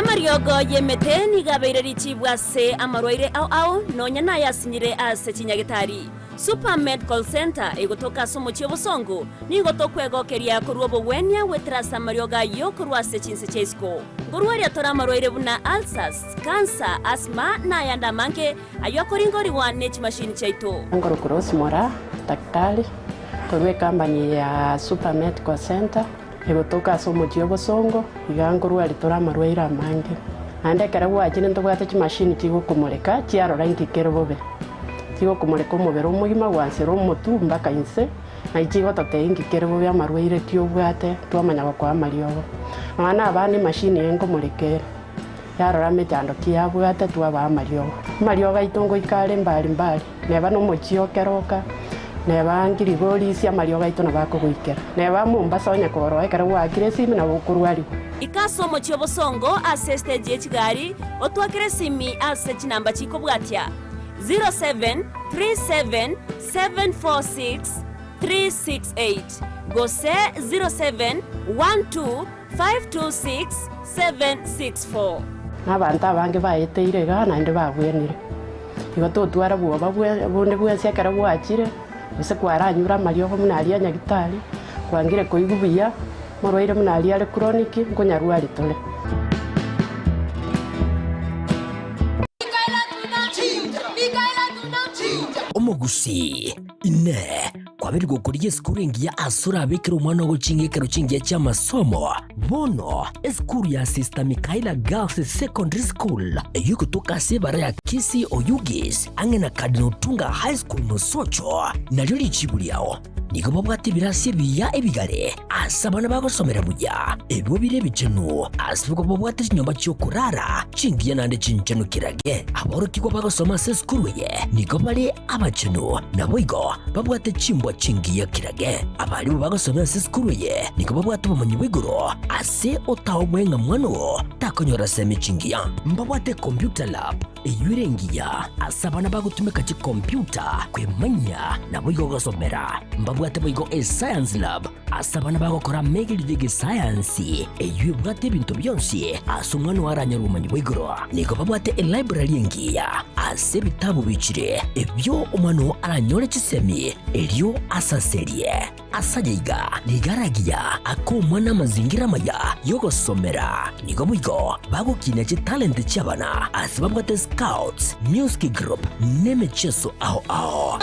Amariogo y'emete nigo abeire richibu ase amarwaire ao ao, nonya nayasinyire ase chinyagetari. Super Medical Centre egotoka ase omochie obosongo, nigo tokwegokeria korwa obogwenia goetera ase amariogo ayio korwa ase chinse chia isiko. Nkorwaria tore amarwaire buna ulcers, cancer, asthma na ayande amange ayio akoringorigwa ne chimashini chiaito.
Nkorokwa Rose Moraa, daktari korwa ecompany ya Super Medical Centre egotoka ase omochie obosongo, iga nkorwaria tore amarwaire amange. Naende ekero gwachire ntobwate chimashini chigokomoreka chiarora inki kere bobe. Chigokomoreka omobere omogima gwansera omotwe mpaka inse, naye chigototebia inki kere bobe amarwaire ki obwate twamanya gokoa amariogo. Nonya na abana emashini eye nkomoreka ere, yarora emechando ki yabwate twabaa amariogo. Amariogo aito ngoika are mbari mbari, neba nomochie o Keroka, neba Ngirigorisia amariogo aito nabo akogoikera. Neba Mombasa onye koroa ekero gwaakire esimi nabo okorwarigwa.
Ika ase omochie obosongo ase estage ye chigari, otwakere esimi ase chinamba chikobwatia. 0737746368 gose 0712526764.
Na abanto abange baeteire igaa naende babwenire. Igo totwara bwoba bonde bwensi ekero gwachire, gose kwaranyure amariogo buna aria a nyagitari, kwangire koigwa buya, morwaire buna aria are chronic, nkonyarwari tore.
Omogusii, Inee! Kwabeire gokorigia esukuru engiya ase orabekere omwana ogo ching'ekero chingiya chi'amasomo? Bono, esukuru ya Sister Michaela Girls Secondary School, eyio egotoka ase ebara ya Kisii Oyugis, ang'e na Cardinal Otunga High School Mosocho, nario richibu riao. Nigo babwate ebirasi ebiya ebigare ase abana bagosomera buya, ebio bire ebichenu, ase igo babwate chinyomba chi'okorara chingiya naende chinchenu kirage. Aborokigwa bagosoma ase esukuru eye nigo bare abachenu, naboigo babwate chimbwa chingiya kirage. Abarimu bagosomera ase esukuru eye nigo babwate obomanyi bwa igoro ase otaobwe ng'a mwana oo takonyora semi chingiya. Mbabwate computer lab Eyio ere engiya ase abana bagotumeka chikompiuta kwemanyia naboigo gosomera. Mbabwate boigo eScience Lab ase abana bagokora amegerio y'egesayansi eyio ebwate ebinto bionsi ase omwana oo aranyore obomanyi bwa igoro. Nigo babwate elibrary engiya ase ebitabu bichire ebio omwana oo aranyore chisemi erio asaserie. Ase ayaiga nigo aragiya akomwa namazingira amaya y'ogosomera. Nigo boigo bagokinia chitalenti chi'abana ase babwate scouts, music group, n'emecheso ao ao.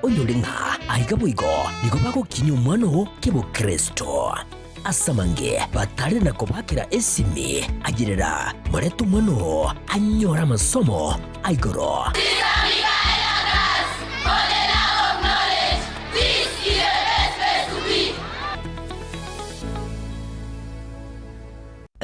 Onyore ng'a aiga boigo nigo bagokinyia omwana oo kebokristo. Ase amange batare na kobakera esimi, ayerera, morete omwana oo anyore amasomo a igoro.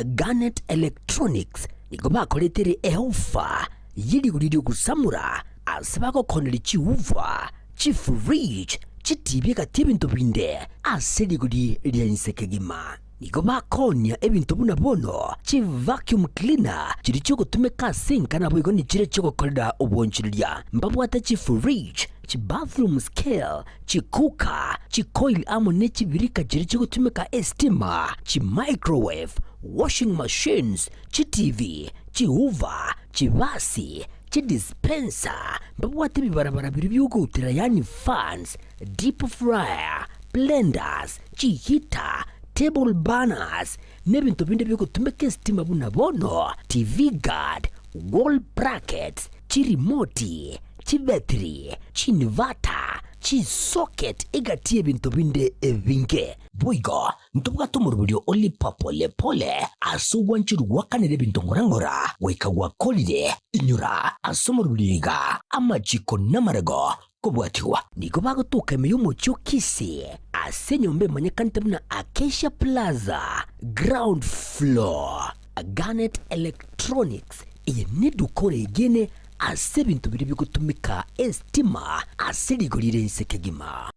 Garnet Electronics nigo bakoretere eofa ye rigori ri'ogosamora Ase bagokoneria chiuva, chifridge, chitibi egati ebinto binde ase rigori ria inse kegima. Nigo bakoonia ebinto buna bono chivacuum cleaner chiria chiogotumeka ase enka naboigo nichiria chiogokorera obonchoreria. Mbabwate chifridge, chibathroom scale, chicooker, chicoil amo ne chibirika chiria chigotumeka estima, chimicrowave, washing machines, chitivi, chiuva, chibasi, Chidispenser, mbabwate ebibarabara biria biogoutera yaani fans, deep fryer, blenders, chiheater, table burners, na ebinto binde biogotumeka esitima buna bono TV guard, wall brackets, chirimoti, chibetiri, chinverter, chisocket egati y'ebinto binde ebinge. Boigo Ntobwate omoroberio o lipa pole pole ase ogwancherwa gwakanera ebinto ng'ora ng'ora goika gwakorire. Inyora ase omoroberio iga amachiko namarego kobwatigwa. Nigo bagotoka ime y'omochie o Kisii ase enyomba emanyekanete buna Acacia Plaza, ground floor. Garnet Electronics, eye neduka oregene ase ebinto biria bigotumeka estima ase rigori rire inse kegima.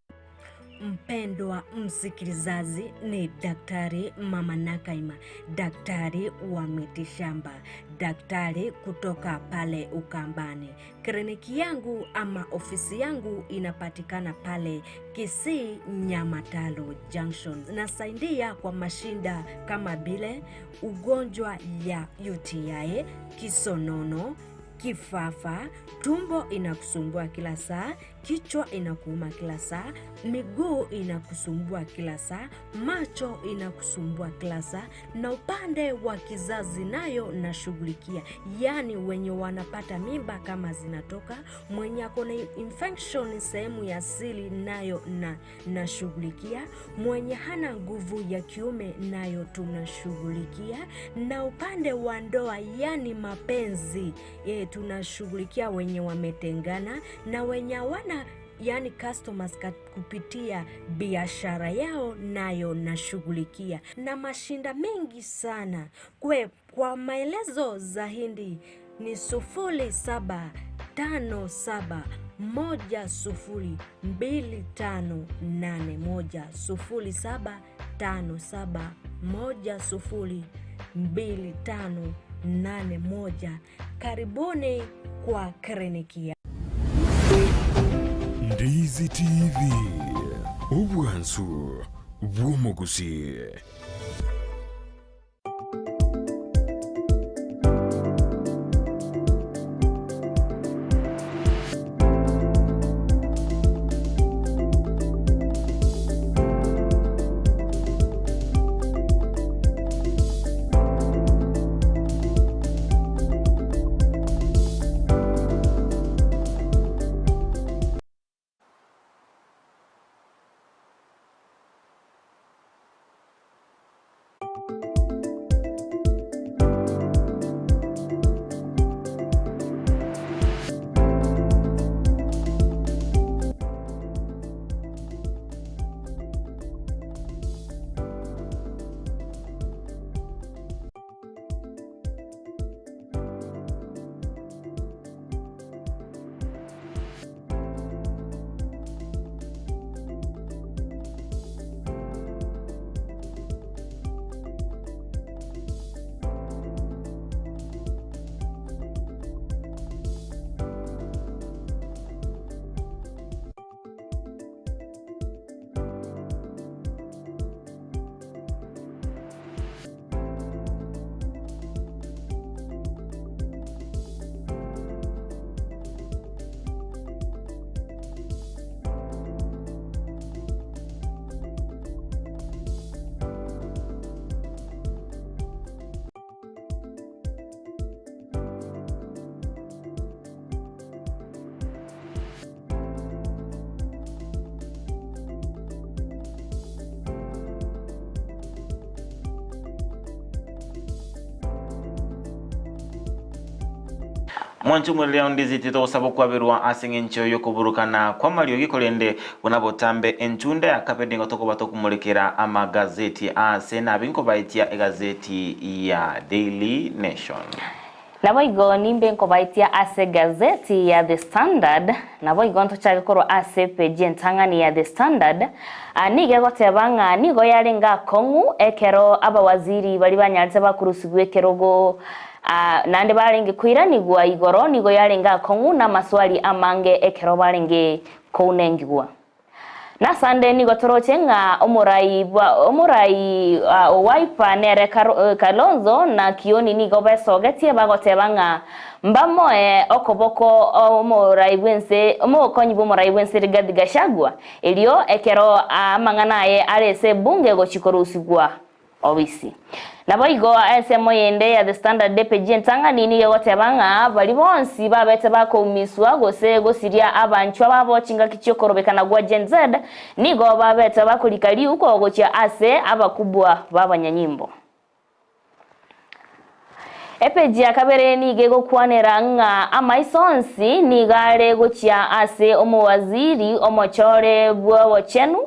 mpendwa msikilizaji, ni Daktari Mama Nakaima, daktari wa mitishamba, daktari kutoka pale Ukambani. Kliniki yangu ama ofisi yangu inapatikana pale Kisii Nyamatalo Junction. Nasaidia kwa mashinda kama vile ugonjwa ya UTI, kisonono, kifafa, tumbo inakusumbua kila saa, kichwa inakuuma kila saa, miguu inakusumbua kila saa, macho inakusumbua kila saa, na upande wa kizazi nayo nashughulikia, yaani wenye wanapata mimba kama zinatoka, mwenye ako na infection sehemu ya siri nayo na nashughulikia, mwenye hana nguvu ya kiume nayo tunashughulikia, na upande wa ndoa, yani mapenzi e, tunashughulikia wenye wametengana na wenye hawana yani customers kupitia biashara yao nayo nashughulikia, na mashinda mengi sana. Kwe, kwa maelezo zaidi ni 0757 102581 0757 102581. Karibuni kwa kliniki ya
Ndizi TV obwansu bw'omuguzi.
Mwanchi omoreri ndizi titogosaba okwaberwa ase eng'encho yokoburukana kwa amariogi korende buna botambe enchunda ya kabere nigo tokoba tokomorekera amagazeti ase nabi nkobaetia egazeti ya Daily Nation.
Nabo igo nimbe nkobaitia ase gazeti ya The Standard, nabo igo ntochake korwa ase peji entang'ani ya The Standard. Nigo egoteba ng'a nigo yarenge akong'u ekero abawaziri bari banyarete bakurusigwa ekerogo naende barenge koiranigwa igoro nigo yarenge akong'u na amaswali amange ekero barenge kounengigwa. Na Sunday nigo toroche ng'a omorai omorai Wiper nere Kalonzo na Kioni nigo besogetie bagoteba ng'a mbamoe okoboko omorai bwense omokonyi bwa omorai bwense Rigathi Gachagua erio ekero amang'ana aye arese bunge gochikorusigwa obisi. Nabo igo ensemo yende ya The Standard page entang'ani nigo egoteba ng'a bari bonsi babete bakoumiswa gose gosiria abanchwa babo chingaki chiokorobekana gwa Gen Z nigo babete bakorika riuko gochia ase abakubwa b'abanyanyimbo. Epeji ya kabere nigo egokwanera ng'a amaiso onsi nigo are gochia ase omowaziri omochore bw'obochenu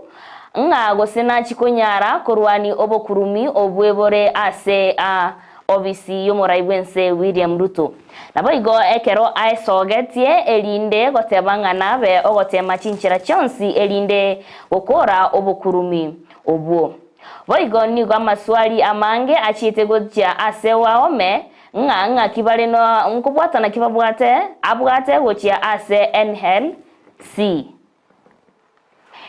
ng'a gose nachikonyara korwani obokurumi obwebore ase. Obisi y'omorai bw'ense William Ruto. Naboigo ekero aesogetie erinde goteba ng'a nabe ogoteema chinchera chionsi erinde gokora obokurumi obwo. Boigo nigo amaswali amange achiete gochia ase Wahome ng'a ng'aki bare nkobwatana ki babwate abwate gochia ase NLC.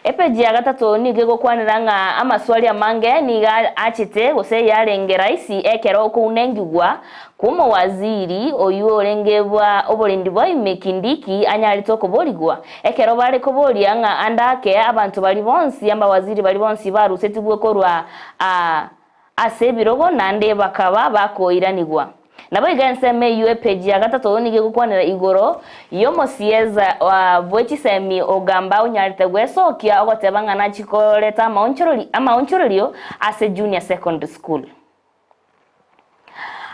Epeji ya gatato nigo egokwanera ng'a amaswali amange nigo achete gose yarenge raisi ekero okounengigwa kw'omowaziri oyio orenge bwa oborendi bwa ime Kindiki anyarete okoborigwa ekero bare koboria ng'a ande ake abanto baria bonsi ambawaziri baria bonsi barusetigwe korwa ase ebirogo naende bakaba bakoiranigwa. Naboigo ensemo eyio epeji ya gatato nigo egokwanera igoro y'omosieza bwe chisemi ogamba onyarete gwesokia ogoteba ng'a nachie koreta amaonchorerio ase Junior Secondary School.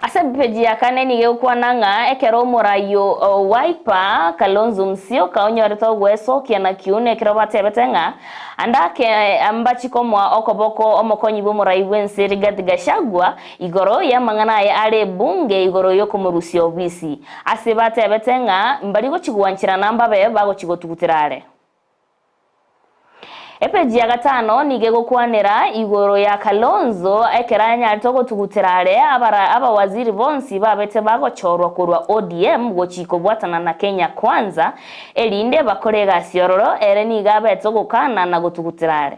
Ase epeji ya kane nigo egokwana ng'a ekero omorai o Wiper Kalonzo Musyoka onyorete ogwesokia na kiuno ekero batebete ng'a ande ake mbachi komoa okoboko omokonyi bw'omorai bw'ense Rigathi Gachagua Igoro y'amang'ana aya are ebunge igoro y'okomorusia obisi, ase batebete ng'a mbari gochia gwancherana mbabe bagochia gotugutera are. Epeji ya gatano nigo egokwanera igoro ya Kalonzo ekero anyarete ogotugutera are abara abawaziri bonsi babete bagochorwa korwa ODM gochia kobwatana na Kenya Kwanza erinde bakore egasi ororo ere nigo abete ogokana na gotugutera are.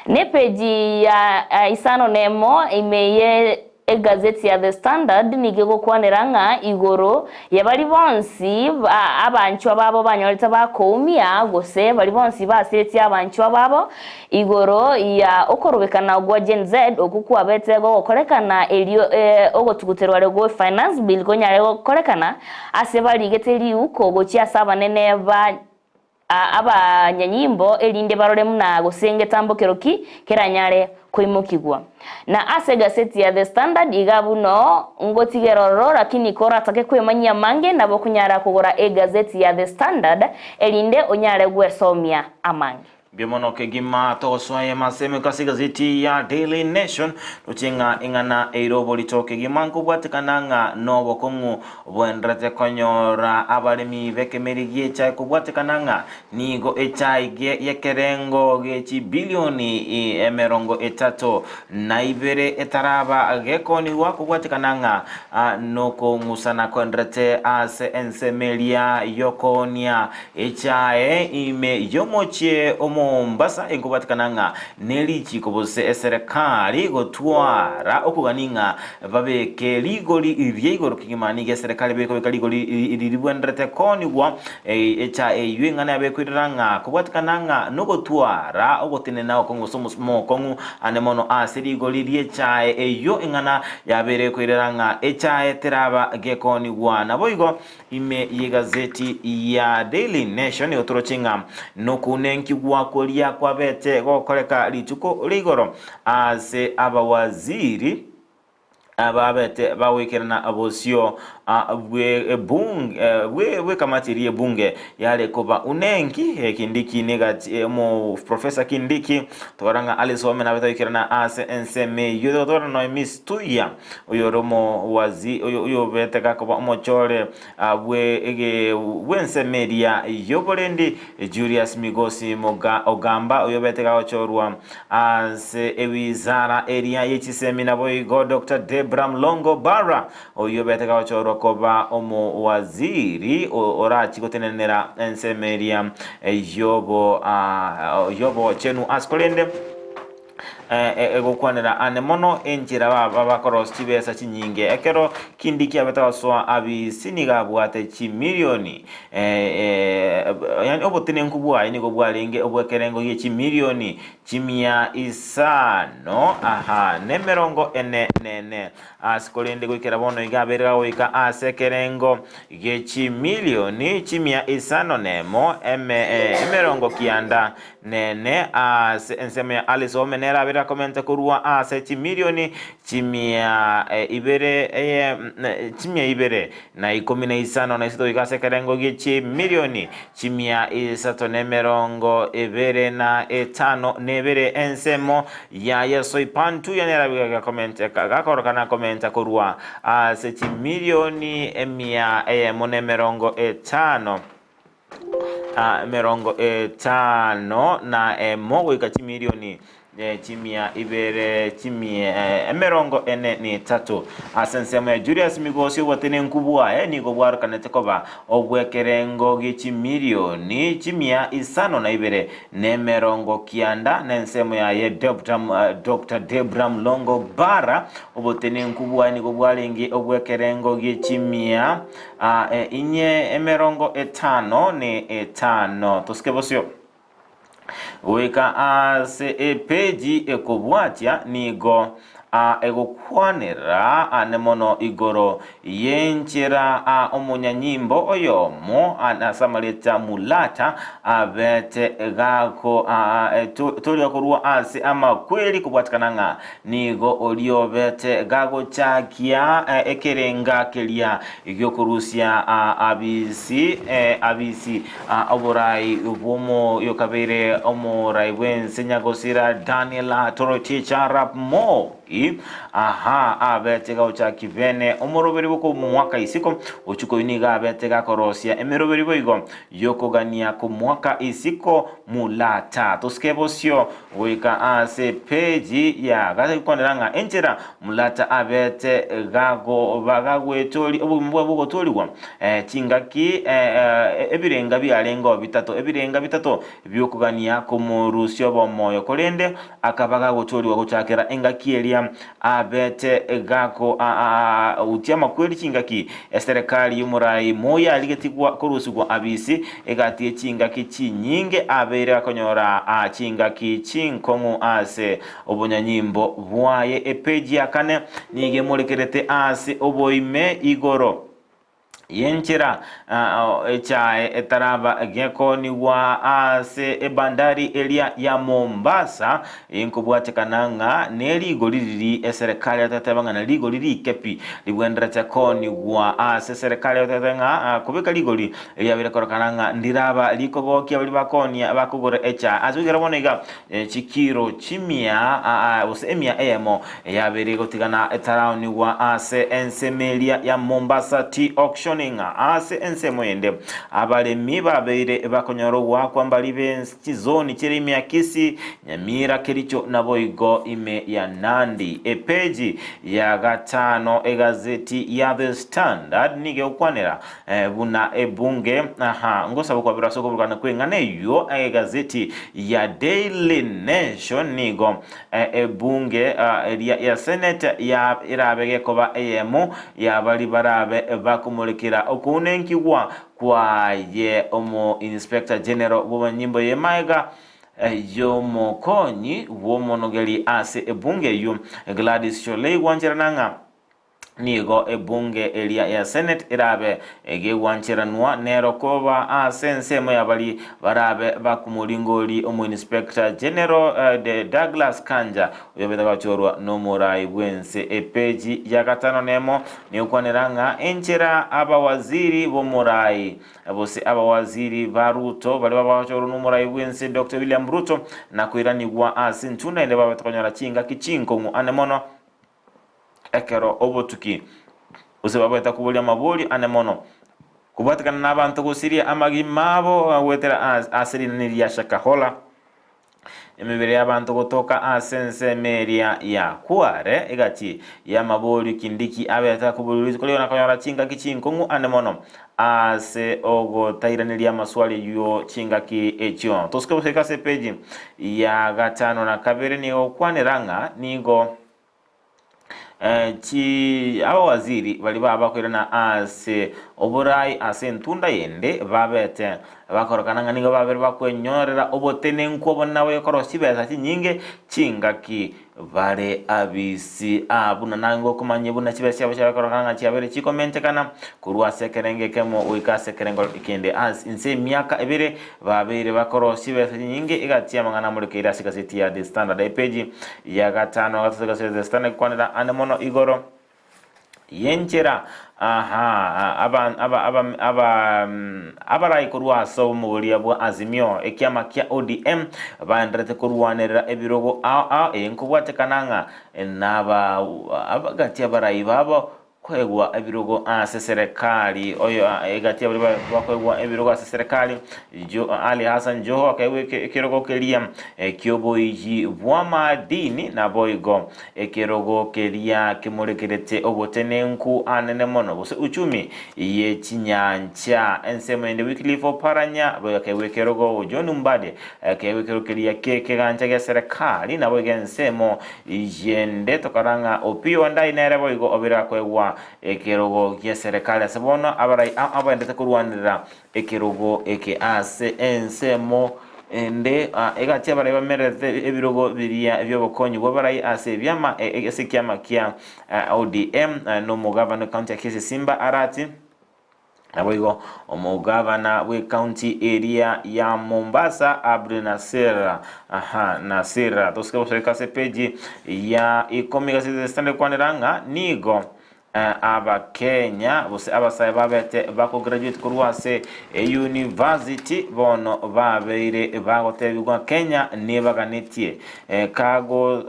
Nepeji ya isano nemo ime ye egazeti ya The Standard nigo egokwanera ng'a igoro ya baria bonsi abanchwa babo banyorete bakoumia gose baria bonsi basiretie abanchwa babo igoro ya okorobekana gwa Gen Z okwo kwabete gogokorekana erio ogotuguterwa gwe Finance Bill konyare gokorekana ase barigete riuko gochia ase abanene ba abanyanyimbo erinde barore buna gose ngetambo kero ki keranyare koimokigwa. Na ase egaseti ya The Standard iga buno ngotigera ororo lakini koratake kwemanyia amange nabo okonyara kogora egazeti ya The Standard erinde onyare gwesomia amange.
Mbuya mono kegima togosoa amasemi ase egazeti ya Daily Nation toche ng'a ing'ana eire oborito kegima nkobwatekana ng'a nobokong'u Bwenderete konyora abaremi b'ekemeri gi'echae kobwatekana ng'a nigo echae y'ekerengo gie chibilioni 32 etaraba gekoonigwa kobwatekana ng'a nokong'usana kwenderete ase ensemo eria y'okoonia echae ime y'omochie o Mombasa enkobwatekana ng'a nerichiko gose eserekari gotwara okogania ng'a Babeke rigori ria igoro kegima, nigo eserekari bekobeka rigori riria ribwenerete koonigwa echa eyio eng'ana yabekoirera ng'a kobwatekana ng'a nogotwara ogotenena okong'u gose omosemo okong'u ande mono ase rigori ri'echae eyio eng'ana yabeire ekoirera ng'a echae teraba gekoonigwa. Naboigo ime y'egazeti ya Daily Nation nigo toroche ng'a nokounenki-gwa koria kwabete gokoreka rituko ria igoro ase abawaziri ababete bagoikerana bosio bw'ekamati eria y'ebunge yare koba unenki Kindiki negati omo Professor Kindiki tokora ng'a Alice Wamena abete goikerana ase ensemo eyio tokora Noemi Tuya oyore omowazi oyobete gakoba omochore bw'ensemo eria y'oborendi Julius Migosi Ogamba oyobete gagochorwa Ase ewizara eria ye chisemi naboigo Doctor Debra Mlongo Barra oyio obete gagochorwa koba omowaziri orachi gotenenera ensemo eria yobochenu ase korende egokwanera ane mono enchera bakorosia chibesa chinyinge ekero Kindiki abete gosoa abisi nigo abwate chimilioni Yaani obotenenku bwaye nigo bwarenge obw'ekerengo gie chimilioni chimia isano, aha, nemerongo ene nene. Ase korende goikera bono iga abeire gagoika ase ekerengo gie chimilioni chimia isano nemo, emerongo kianda nene, ase ensemo ya Alice Ouma nere abeire. abere akomenta korwa ase chimilioni chimia ibere chimia ibere na ikomi na isano na isato goika ase ekerengo gie chimilioni chimia isato na emerongo ebere na etano na ebere ensemo yaye Soipantu yanerabiga gakorokana komenta korwa ase chimilioni emia eyemo na emerongo etano emerongo etano na emo goika chimilioni chimia ibere chimia emerongo ene na etato ase ensemo ya Julius Migosi obotenenku bwaye nigo bwarokanete koba obw'ekerengo gie chimilioni chimia isano na ibere na emerongo kianda na ensemo yaye Dr. Debra Mlongo Bara obotenenku bwaye nigo bwarenge obw'ekerengo gie chimia inye emerongo etano na etano tosike bosio goika ase epeji ekobwatia nigo egokwanera ane mono igoro yenchera omonyanyimbo oyomo ase amareta mulata abete gako toria korwa ase amakweri kobwatikana ng'a nigo oriobete gagochakia ekerenga keria giokorusia abisi abisi oborai bwomo yokabeire omorai bwense nyagosira Daniel Toroitich arap Moi aha abete gagochaki bene omoroberi bokomwaka isiko ochuko niga abete gakorosia emeroberi boigo yokogania komwaka isiko mulata tosike bosio goika ase peji ya gakwanera ng'a enchera mulata abete gago bagagwetori obogima bwa bogotorigwa chingaki ebirenga biarengo bitato ebirenga bitato biokogania komorusio bomoyo korende akabaga gotorigwa gochakera engaki eria abete gako utia makweri chingaki eserikali y'omorai Moi arigetigwa korusigwa abisi egati chingaki chinyinge abeire akonyora chingaki chinkong'u ase obonyanyimbo bwaye epeji ya kane nigo emorekerete ase oboime igoro yenchera echae etaraba gekonigwa ase ebandari eria ya Mombasa inkobwatekana ng'a nerigori riri eserikali yateteba ng'a na rigori rikepi ribwenderete konigwa ase eserikali yatete ng'a kobeka rigori riabere korokana ng'a ndiraba rikogokia bari bakonia bakogora echae ase goikera bono iga chikiro chimia gose emia eyemo yabere gotigana etaraonigwa ase ensemo eria ya Mombasa Tea Auctioning ase ensemo ende abaremi babeire bakonyora ogwakwa mbari be chizoni chire ime ya Kisii Nyamira Kericho naboigo ime ya Nandi epeji ya gatano egazeti ya The Standard nigo egokwanera buna ebunge aha ngosaba kwabera ase okoburukana kweng'ana eywo egazeti ya Daily Nation nigo ebunge eria ya Senate ya erabe gekoba eyemo yabari barabe bakomorekera okounenkigwa kwaye omo Inspector General bw'amanyimbo y'emaega yomokonyi bw'omonogeri ase ebunge eywo Gladys Shollei gwancherana ng'a nigo ebunge eria ya Senate erabe egegwancheranwa nero koba ase ensemo yabari barabe bakomoringori omo Inspector General de Douglas Kanja oyobete gachorwa n'omorai bwense epeji ya gatano nemo niokwanera ng'a enchera abawaziri b'omorai bose abawaziri ba Ruto bari babachorwa n'omorai bwense Dr. William Ruto na koiranigwa ase ntunda ende babete konyora chingaki chinkong'u ane mono ekero obotuki gose babeta koboria amabori ane mono kobwatekana na abanto gosiria amagima abo gwetera ase rinani ria Shakahola emibere y'abanto gotoka ase ensemo eria ya Kware egati y'amabori Kindiki abete koboria rituko riona konyora chingaki chinkong'u ane mono ase ogotairaneria amaswali eywo chingaki echio tosike goseka ase epeji ya gatano na kabere nigo okwanera ng'a nigo chi abawaziri bari babakoirana ase oborai ase entunda yende babete bakorokana ng'a nigo babere bakwenyorera obotenenku obonene nabo ekorosia chibesa chinyinge chingaki Bare abisi aa buna nange okomanyia buna chibesa chiabo chiakorokana ng'a chiabeire chikomentekana korwa ase ekerengo ekemo goika ase ekerengo kende. Ase inse emiaka ebere babeire bakorosia chibesa chinyinge egati y'amang'ana amorekeire ase egaseti ya The Standard. Epeji ya gatano na gatato egaseti ya The Standard egokwanera ande mono igoro Y'enchera, aha, aba, aba, aba, aba, abarai korwa ase obomogoria bwa Azimio, ekiama kia ODM, baenderete korwanerera ebirogo ao ao, eye nkobwatekana ng'a naba abagati abarai babo koegwa ebirogo ase serekari oyo egati ya baria bakoegwa ebirogo ase serekari Jo, Ali Hassan Joho akaegwa ekerogo keria ki'oboiyi bw'amadini naboigo Ekerogo keria kemorekerete obotenenku anene mono, gose uchumi ye chinyancha. Ensemo ende Wycliffe Oparanya boigo akaegwa ekerogo, John Mbadi akaegwa ekerogo keria ki'ekegancha gia serekari, naboigo ensemo yende tokarora ng'a Opiyo Wandayi nere boigo obeire akoegwa ekerogo gia serekari. Ase bono abarai ao abaendete korwanerera Ekerogo eke ase ensemo ende egati abarai bamererete ebirogo biria bi'obokonyi bw'abarai ase ebiama ase ekiama kia ODM na omogavana w'ecounty ya Kisii Simba Arati, naboigo omogavana bw'ecounty eria ya Mombasa Abdinasir aha Nasir. Tosike gosoika ase epeji ya ikomi gose The Standard ekwanera ng'a nigo Abakenya gose abasae babete bakograduate korwa ase eyunivasiti bono babeire bagotebigwa Kenya nebaganetie kago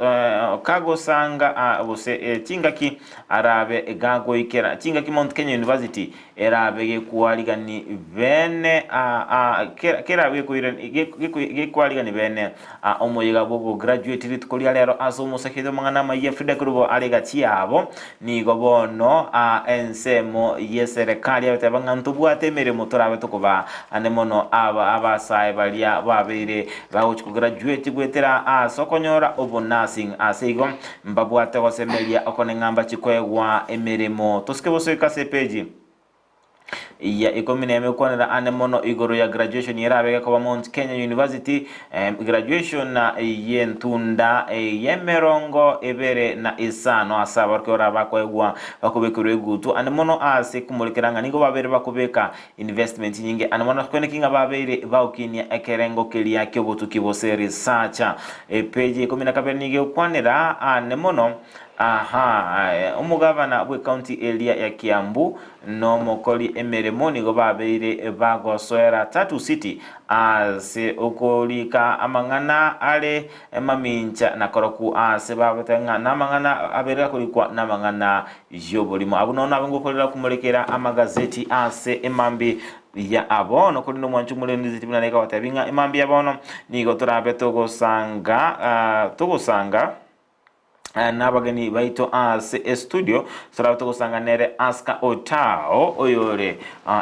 kagosanga gose chingaki arabe gagoikera chingaki Mount Kenya University Erabe gekwarigani bene kerabe gekwarigani bene omoyega bw'ogograduate rituko ria rero ase omosaketi bw'amang'ana amayia Frida Kerubo are gati yabo. Nigo bono ensemo y'eserekari abateba ng'a ntobwate emeremo torabe tokobaa ande mono abasae baria babeire bagochi kograduate goetera ase okonyora obonursing. Ase igo Mbabwate gosemeria okone ng'a mbachi koegwa emeremo. Tosike bosoika ase epeji ya ikomi na emo ekwanera ane mono igoro ya graduation erabe gekoba Mount Kenya University graduation y'entunda y'emerongo ebere na isano ase abarokigwa bara bakoegwa bakobekerwa egutu ane mono ase komorekera ng'a nigo babere bakobeka investment nyinge ane mono kweneki ng'a babeire bagokinia ekerengo keria ki'obotuki gose research. Epeji ya ikomi na kabere nigo egokwanera ane mono aha omogavana bw'ecounty eria ya Kiambu nomokori emeremo nigo babeire bagosoera Tatu City ase okorika amang'ana are mamincha na korokwo ase babete ng'a namang'ana abeire akorikwa namang'ana y'oborimo. Abwo nono nabe ngokorera komorekera amagazeti ase emambi ya abono, korende omwancho omorendeti buna nekagotebi ng'a emambi ya bono nigo torabe togosanga togosanga nabageni baito ase estudio torabe togosanga nere Aska Otao oyore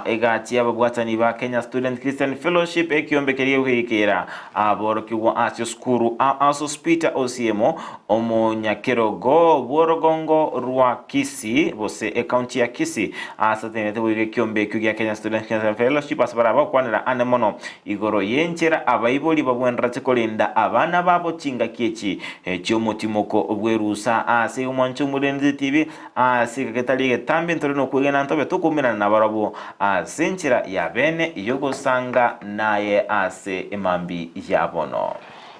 egati y'ababwatani ba Kenya Student Christian Fellowship ekiombe keria gegoikera aborokigwa ase esukuru ase Peter Osiemo Omonyakerogo bw'orogongo rwa Kisii, gose ecounty ya Kisii, ase atenenete boigo ekiombe ekio gia Kenya Students Christian Fellowship ase bare abagokwanera ande mono igoro y'enchera abaibori babwenerete korenda abana babo chingaki echi chi'omotimoko bw'erusa ase omwancho omorendete tibi ase egetari egetambe ntore nokwegena ntobe tokoumerana nabarabwo ase enchera ya bene y'ogosanga naye ase emambi ya bono.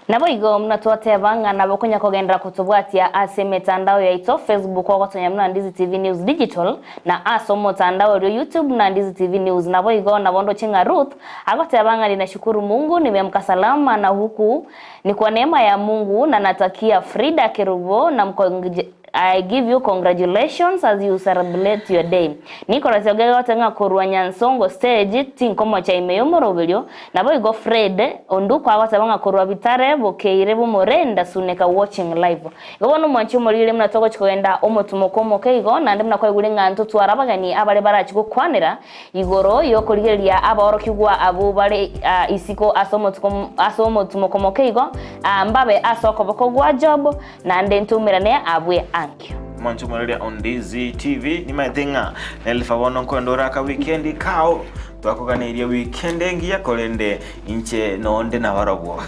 Naboigo buna twateba ng'a nabo konya kogenderera kotobwatia ase emetandao yaito, Facebook ogotonya buna Ndizi TV News Digital, na ase omotandao oria o YouTube buna Ndizi TV News. Naboigo nabo ndoche ng'a Ruth agoteba ng'a ninashukuru Mungu nimeamka salama na huku ni kwa neema ya Mungu na natakia Frida Kerubo na I give you congratulations as you celebrate your day. Nicholas ogegote ng'a korwa Nyansongo stage tinkomocha ime y'omoroberio, naboigo Fred Onduko agoteba ng'a korwa Bitare bokeire bomorenda Suneka watching live. Igo bono omwanchi omoriri buna togochi kogenda omotumoko omoke igo naende buna kwaigure ng'a ntotware abageni abare barachi gokwanera igoro y'okorigereria abaorokigwa abwo bare isiko ase omotuko ase omotumoko moke igo mbabe ase okoboko gwa Job Naende ntoumerane abwe ankio.
Mwanche omoreria on Ndizi TV nimaete ng'a Nelfa bono nkoenda ore aka weekend kao twakoganeirie weekend engiya korende inche nonde nabarobwo.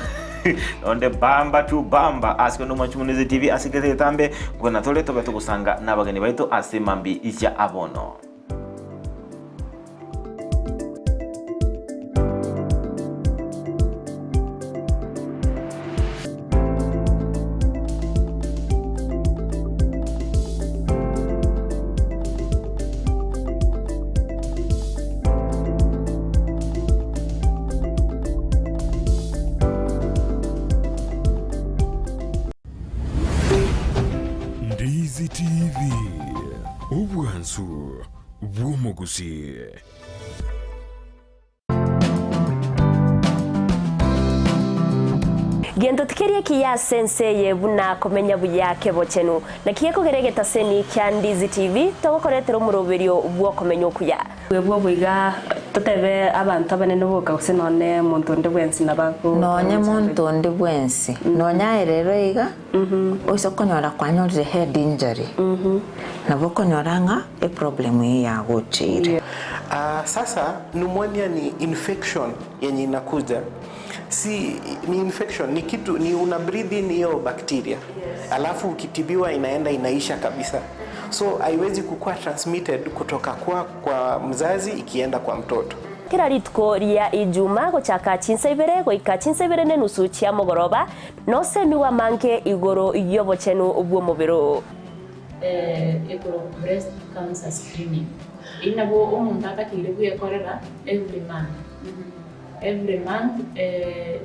Onde bamba tu bamba ase kono mwachumunize TV ase gete tambe kwena tore tobe togosanga nabageni baito ase mambi isya abono.
Ndizi TV, obwansu bw'omogusii.
Gento tikeri ekiya ase ense eye buna komenya buya kebochenu. Naki gekogera egetaseni kia Ndizi TV togokoretera omoroberio bw'okomenya okuya.
Bwebwo boiga totebe abanto abanene boka gose nonye monto onde bwensi nabo ago
Nonye monto onde bwensi, nonye aye rero iga, oise konyora kwanyorire head injury, nabo okonyora ng'a eproblem eyio yagocheire.
Ah, sasa pneumonia ni infection yenye inakuja si ni infection ni kitu ni una breathe in hiyo bacteria alafu ukitibiwa inaenda inaisha kabisa so haiwezi kukuwa transmitted kutoka kwa, kwa mzazi ikienda kwa mtoto
Kera rituko ria Ijuma gochaka chinsa ibere goika chinsa ibere na enusu chia mogoroba, nosemiwe amange igoro y'obochenu bw'omobere oo.
Eh, ekero breast cancer screening eyio nabo omonto atakeire bwekorera every month every month eh,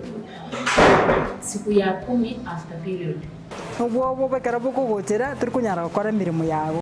siku ya kumi after period.
Obwoba obo ekero bokogochera, torikonyara gokora emeremo yago.